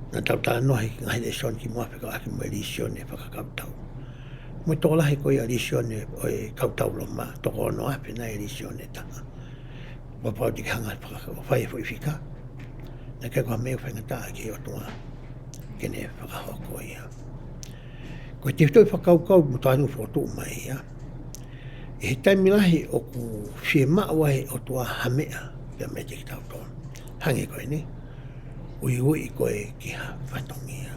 Naʻa tau talanoa he ngaahi lēsoni kimuʻa fekauʻaki mo e lisione fakakautau, mo e tokolahi ko ia lisione ʻo e kautau Loma, toko ono afe nai e lisione ʻe taha. Kapau te ke hanga faka-, fai e foʻi fika, naʻe ʻikai ko ha meʻa faingataʻa ki he ʻOtua ke ne fakahoko ia. Ko e tefitoʻi fakakaukau mo e talanoa fokotuʻu mai ia, ʻi he taimi lahi ʻoku fiemaʻu ai ʻe he ʻOtua ha meʻa pea meiate kitautolu. Hangē ko eni, uiuiʻi koe ki ha fatongia.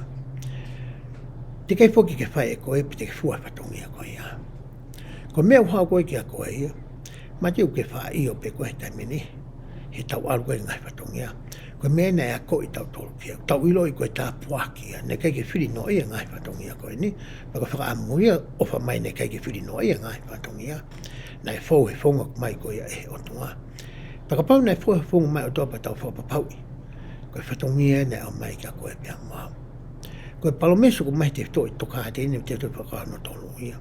Teʻeki ai foki ke fai ʻe koe pe te ke fua fatongia ko ia. Ko e meʻa ʻoku haʻu ko ē kiate koe ia, mate ʻoku ke faʻa ʻio pē koe he taimi ni, heʻetau ʻalu ko ē ki he ngaahi fatongia. Ko e meʻa naʻe akoʻi kitautolu ki ai, tau ʻiloʻi ko e tāpuaki ia, naʻe ʻikai ke fili noaʻia e ngaahi fatongia ko eni, pea ko e fakaʻamu ia, ʻofa mai naʻe ʻikai ke fili noaʻia e ngaahi fatongia. Naʻe fou he founga mai ko ia ʻe he ʻOtua. Pea kapau naʻe fou he founga mai ʻOtua pea tau fakapapauʻi, ko e fatongia naʻe ʻomai kia koe pea mo au. Ko e palōmesi ʻoku ʻomai he tefitoʻi tokāteline, tefitoʻi fakakaukau hono tolu ia.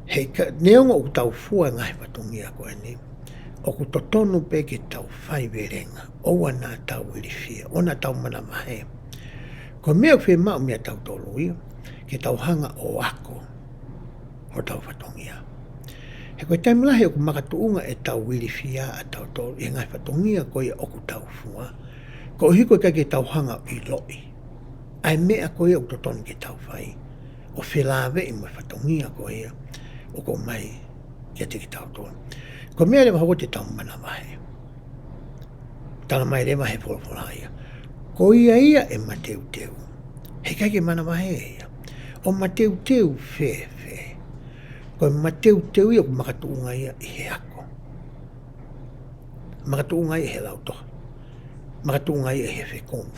Heʻikai, neongo ʻoku tau fua e ngaahi fatongia ko eni, ʻoku totonu pē ke tau faivelenga, ʻoua naʻa tau ilifia, ʻoua naʻa tau manavahē. Ko e meʻa ʻoku fiemaʻu meiate kitautolu ia, ke tau hanga ʻo ako hotau fatongia. He ko e taimi lahi ʻoku makatuʻunga ʻetau ilifia ʻatautolu ʻi he ngaahi fatongia ko ia ʻoku tau fua, koeʻuhi ko e ʻikai ke tau hanga ʻo ʻiloʻi ʻa e meʻa ko ia ʻoku totonu ke tau fai, ʻo felāveʻi mo e fatongia ko ia ʻoku ʻomai kiate kitautolu. Ko e meʻa leva hoko te tau manavahē. Talamai leva ʻe he folofola ia, ko ia ia ʻe mateuteu, heʻikai ke manavahē ia. ʻO mateuteu fēfē? Ko e mateuteu ia ʻoku makatuʻunga ia ʻi he ako. Makatuʻunga ia ʻi he lautohi. Makatuʻunga ia ʻi he fekumi.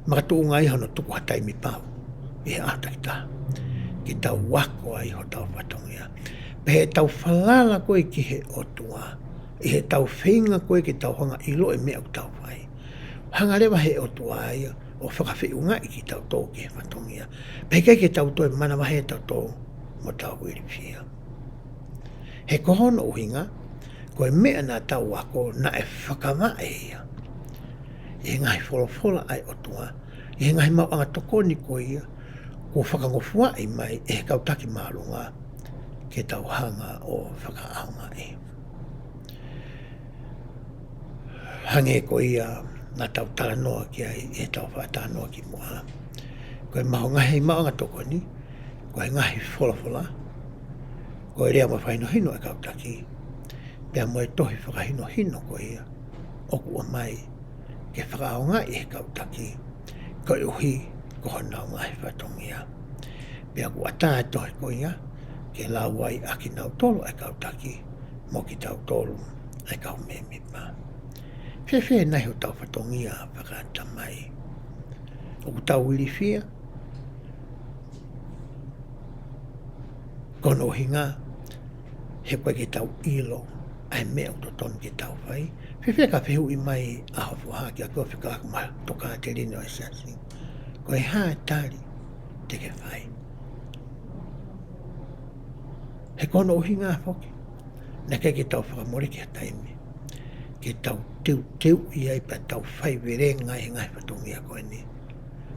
Makatuʻunga ia hono tuku ha taimi pau ʻi he ʻaho takitaha ke tau ako ai hotau fatongia. Pea heʻetau falala ko ē ki he ʻOtua, ʻi heʻetau feinga ko ē ke tau hanga ʻo ʻiloʻi e meʻa ʻoku tau fai, hanga leva ʻe he ʻOtua ia ʻo fakafeʻungaʻi kitautolu ki he fatongia. Pea ʻikai ke tau toe manavahē tautolu mo tau ilifia. He ko hono ʻuhinga, ko e meʻa naʻa tau ako naʻe fakavaʻe ia ʻi he ngaahi folofola ʻa e ʻOtua, ʻi he ngaahi maʻuʻanga tokoni ko ia kuo fakangofuaʻi mai ʻe he kau taki māʻolunga ke tau hanga ʻo fakaʻaongaʻi. Hangē ko ia naʻa tau talanoa ki ai ʻi heʻetau faʻa talanoa kimuʻa, ko e maʻu ngaahi maʻuʻanga tokoni, ko e ngaahi folofola, ko e lea mo e fakahinohino ʻa e kau taki, pea mo e tohi fakahinohino ko ia ʻoku ʻomai ke fakaʻaongaʻi ʻe he kau taki, koeʻuhi ko honau ngaahi fatongia. Pea ʻoku ʻatā e tohi ko ia ke lau ai ʻa kinautolu ʻa e kau taki mo kitautolu ʻa e kau mēmipa. Fēfē nai hotau fatongia fakatamai? ʻOku tau ilifia? Ko hono ʻuhinga he ʻoku ʻikai ke tau ʻilo ʻa e meʻa ʻoku totonu ke tau fai. Fēfē ka fehuʻi mai ʻa ho foha kiate koe, fekauʻaki mo e tokāteline ʻo e siasi, ko e hā e tali te ke fai? He ko hono ʻuhinga foki naʻe ʻikai ke tau fakamoleki ha taimi ke tau teuteuʻi ai pea tau faivelenga ai he ngaahi fatongia ko eni,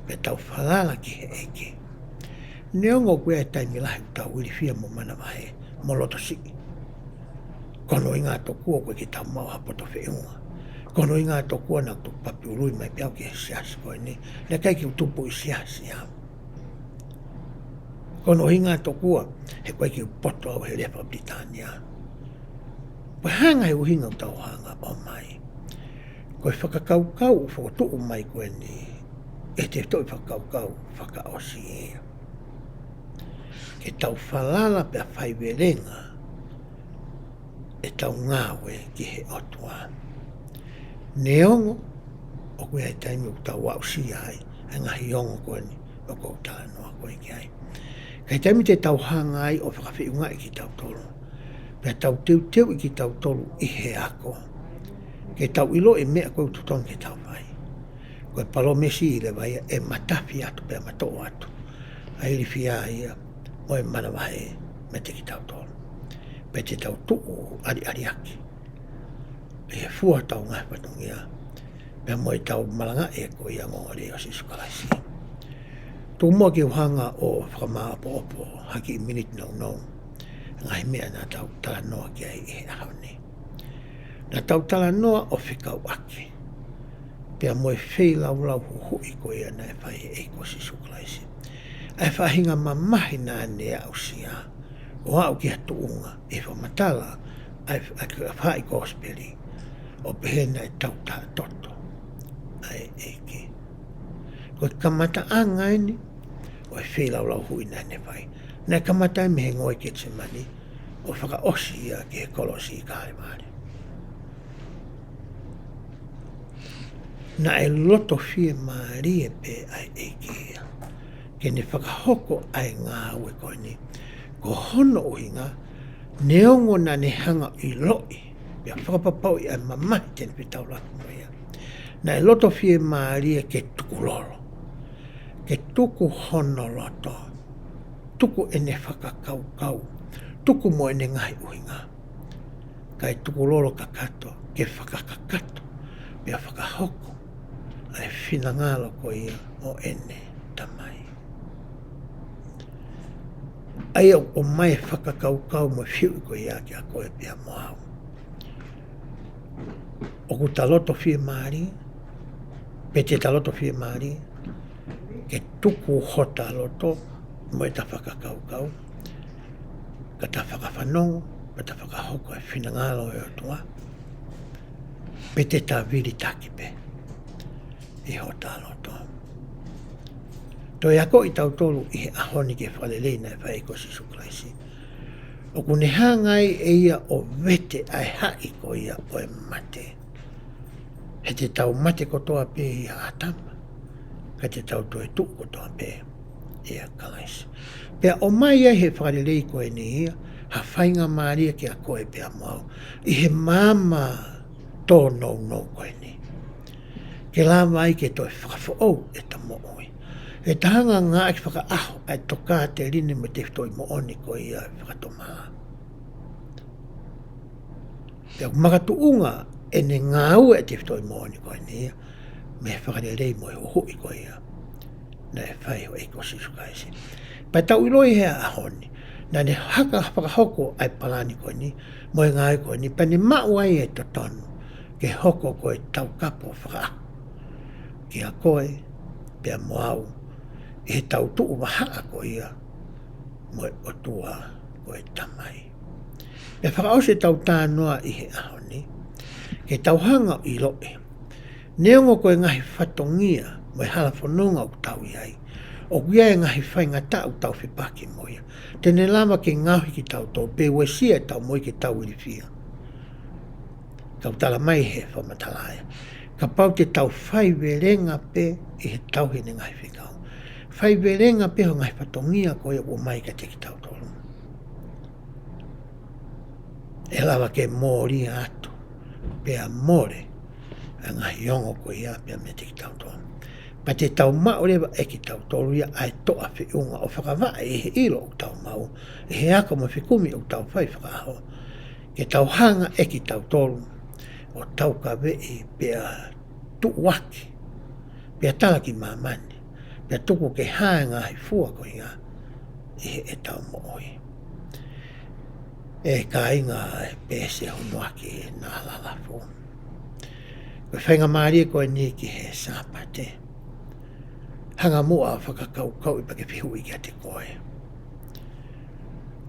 pea tau falala ki he ʻEiki. Neongo ʻoku ʻi ai e taimi lahi ʻoku tau ilifia mo manavahē mo loto siʻi, ko hono ʻuhinga tokua ʻoku ʻikai ke tau maʻu ha poto feʻunga, ko hono ʻuhinga tokua naʻa ku tuku papi ului mai pē au ki he siasi ko eni, naʻe ʻikai ke u tupu ʻi siasi au. Ko hono ʻuhinga tokua he ʻoku ʻikai ke u poto au he lea faka-Pilitānia. Pea hanga he ʻuhinga ʻoku tau hanga ʻo ʻomai, ko e fakakaukau ʻoku fokotuʻu mai ko eni ʻe he tefitoʻi fakakaukau fakaʻosi ia, ke tau falala pea faivelenga ʻetau ngāue ki he ʻOtua. Neongo ʻoku ʻi ai e taimi ʻoku tau aʻusia ai ʻa e ngaahi ongo ko eni ʻoku ou talanoa ko ē ki ai, ka ʻi he taimi te tau hanga ai ʻo fakafeʻungaʻi kitautolu pea tau teuteuʻi kitautolu ʻi he ako ke tau ʻiloʻi e meʻa ko ē ʻoku totonu ke tau fai, ko e palōmesi leva ia ʻe matafi atu pea matoʻo atu ʻa e ilifia ia mo e manavahē meiate kitautolu, pea te tau tuʻu ʻaliʻaliaki ʻi he fua hotau ngaahi fatongia pea mo ʻetau malangaʻi e ko ia ongoongolelei ʻo Sīsū Kalaisi. Tuku muʻa ke u hanga ʻo fakamāʻopoʻopo ha kiʻi miniti nounou e ngaahi meʻa naʻa tau talanoa ki ai ʻi he ʻaho ni. Naʻa tau talanoa ʻo fekauʻaki pea mo e feilaulau huhuʻi ko ia naʻe fai ʻe he ʻEiki ko Sīsū Kalaisi, ʻa e faʻahinga mamahi naʻa ne aʻusia ʻo aʻu ki ha tuʻunga ʻi he fakamatala ʻa e, ʻa e faʻahi kosipeli, ʻo pehē naʻe tautaha toto ʻa e ʻEiki. Ko e kamataʻanga eni ʻo e feilaulau huhuʻi naʻa ne fai. Naʻe kamata ia mei he ngoue Ketisemani ʻo fakaʻosi ia ki he kolosi ʻi Kalevale. Naʻe loto fiemālie pē ʻa e ʻEiki ia ke ne fakahoko ʻa e ngāue ko eni. Ko hono ʻuhinga, neongo naʻa ne hanga ʻo ʻiloʻi pea fakapapauʻi ʻa e mamahi te ne fetaulaki mo ia, naʻe loto fiemālie ke tukulolo, ke tuku hono loto, tuku ʻene fakakaukau, tuku mo ʻene ngaahi ʻuhinga, kae tukulolo kakato ke fakakakato pea fakahoko ʻa e finangalo ko ia ʻo ʻene Tamai. ʻA ia ʻoku ʻomai e fakakaukau mo e fehuʻi ko ia kiate koe pea mo au. ʻOku ta loto fiemālie, pe te ta loto fiemālie ke tuku hota loto mo ʻeta fakakaukau, ka ta fakafanongo, ka ta fakahoko e finangalo ʻo e ʻOtua, pe te ta vilitaki pē ʻi hota loto? Toe akoʻi kitautolu ʻi he ʻaho ni ki he fakalelei naʻe fai ʻe he ʻEiki ko Sīsū Kalaisi. ʻOku ne hanga ai ʻe ia ʻo vete ʻa e haʻi ko ia ʻo e mate. He te tau mate kotoa pē ʻia ʻĀtama, ka te tau toe tuʻu kotoa pē ʻia Kalaisi. Pea ʻomai ai ʻe he fakalelei ko eni ia ha faingamālie kiate koe pea mo au ʻi he maama tōnounou ko eni, ke lava ai ke toe fakafoʻou ʻeta moʻui. ʻE ta hanga ʻo ngāueʻaki fakaʻaho ʻa e tokāteline mo e tefitoʻi moʻoni ko ia ʻo e fakatomala. Pea ʻoku makatuʻunga ʻene ngāue ʻa e tefitoʻi moʻoni ko eni ia mei he fakalelei mo e huhuʻi ko ia naʻe fai ʻe he ʻEiki ko Sīsū Kalaisi. Pea tau ʻiloʻi he ʻaho ni, naʻa ne hanga ʻo fakahoko ʻa e palani ko eni mo e ngāue ko eni, pea ne maʻu ai e totonu ke hoko ko e taukapo fakaʻaho kiate koe pea mo au ʻi heʻetau tuʻu vahaʻa ko ia mo e ʻOtua ko e Tamai. Pea fakaʻosi ʻetau talanoa ʻi he ʻaho ni, ke tau hanga ʻo ʻiloʻi, neongo ko e ngaahi fatongia mo e hala fononga ʻoku tau ʻi ai, ʻoku ʻi ai e ngaahi faingataʻa ʻoku tau fepaki mo ia te ne lava ke ngaohi kitautolu pe uesia ʻetau moʻui ke tau ilifia. Tau tala mai he fakamatala ia. Kapau te tau faivelenga pē ʻi he tauhi ʻene ngaahi fekau, faivelenga pē ho ngaahi fatongia ko ia ʻoku ʻomai kiate kitautolu, ʻe lava ke mōlia atu pea mole ʻa e ngaahi ongo ko ia pea meiate kitautolu. Pea te tau maʻu leva ʻe kitautolu ia ʻa e toʻa feʻunga ʻo fakavaʻe ʻi he ʻilo ʻoku tau maʻu, ʻi he ako mo e fekumi ʻoku tau fai fakaʻaho, ke tau hanga ʻe kitautolu ʻo taukaveʻi pea tuʻuaki, pea tala ki māmani, pea tuku ke hā e ngaahi fua ko ia ʻi heʻetau moʻui. ʻE kāinga, ʻe pehē ʻe he hunuaki naʻa lalafu, ko e faingamālie ko eni ki he Sāpate, hanga muʻa ʻo fakakaukauʻi pea ke fehuʻi kiate koe.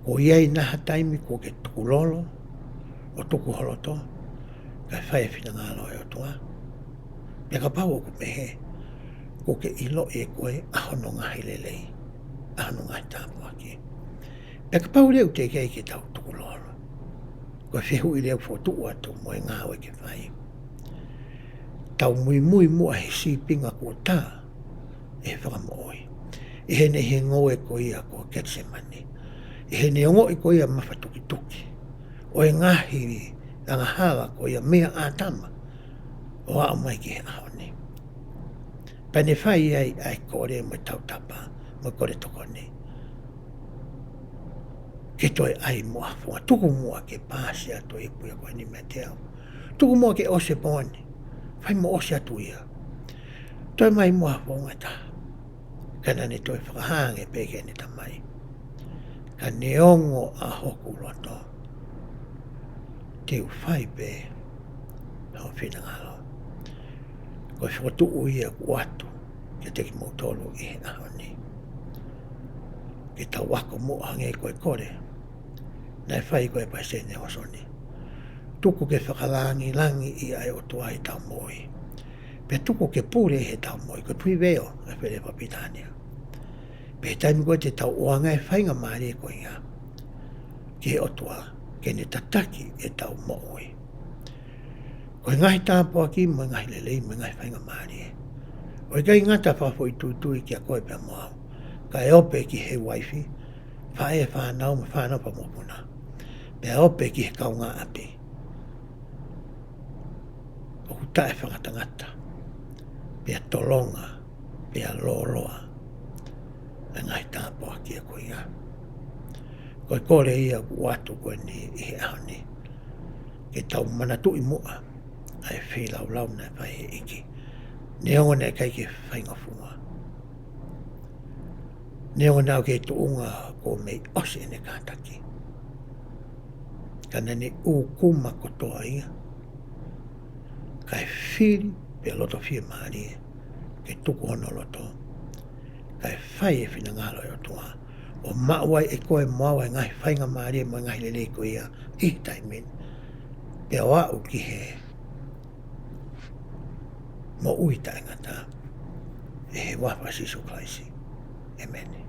Kuo ʻi ai nai ha taimi kuo ke tukulolo ʻo tuku ho loto kae fai e finangalo ʻo e ʻOtua? Pea kapau ʻoku pehē, kuo ke ʻiloʻi ʻe koe ʻa hono ngaahi lelei, ʻa hono ngaahi tāpuaki? Pea kapau leva ʻoku teʻeki ai ke tau tukulolo, ko e fehuʻi leva ʻoku fokotuʻu atu mo e ngāue ke fai: Tau muimui muʻa he sīpinga kuo tā ʻe he Fakamoʻui ʻi heʻene ʻi he ngoue ko ia ko Ketisemani, ʻi heʻene ongoʻi ko ia mafatukituki ʻo e ngaahi angahala ko ia meia ʻĀtama ʻo aʻu mai ki he ʻaho ni. Pea ne fai ai ʻa e kole mo e tautapa mo e kole tokoni ke toe ʻai muʻa ha founga. Tuku muʻa ke paasi atu e ipu ia ko eni meiate au. Tuku muʻa ke ʻosi e pō ni. Fai mo ʻosi atu ia. Toe mai muʻa ha founga ʻe taha. Ka naʻa ne toe fakahā ange pē ki heʻene Tamai: Ka neongo ʻa hoku loto, te u fai pē ho finangalo. Ko e fokotuʻu ia ʻoku ʻoatu kiate kimoutolu ʻi he ʻaho ni, ke tau ako muʻa hangē ko e kole naʻe fai ko ē ʻe Palesiteni Nalesoni: Tuku ke fakalāngilangiʻi ʻa e ʻOtua ʻi heʻetau moʻui, pea tuku ke pule ʻi heʻetau moʻui. Ko e prevail ʻa e foʻi lea fakapilitānia. Pea ʻi he taimi ko ē te tau ʻoange e faingamālie ko ia ki he ʻOtua ke ne tataki ʻetau moʻui, ko e ngaahi tāpuaki mo e ngaahi lelei mo e ngaahi faingamālie, ʻo ʻikai ngata fakafoʻituitui kiate koe pea mo au, kae ope ki he uaifi, faʻē, fānau, mo e fānau pea mo e mokopuna, pea ope ki he kaungāʻapi ʻoku taʻefakatangata, pea tolonga, pea lōloa ʻa e ngaahi tāpuaki ko ia. Ko e kole ia ʻoku ʻoatu ko eni ʻi he ʻaho ni, ke tau manatuʻi muʻa ʻa e feilaulau naʻe fai ʻe he ʻEiki: Neongo naʻe ʻikai ke faingofua, neongo naʻe aʻu ki he tuʻunga kuo mei ʻosi ʻene kātaki, ka naʻa ne ʻūkuma kotoa ia, kae fili pea loto fiemālie ke tuku hono loto kae fai e finangalo ʻo e ʻOtua, ʻo maʻu ai ʻe koe mo au ʻa e ngaahi faingamālie mo e ngaahi lelei ko ia ʻi he taimi ni, pea ʻo aʻu ki he moʻui taʻengata. ʻI he huafa ʻo Sīsū Kalaisi, ʻēmeni.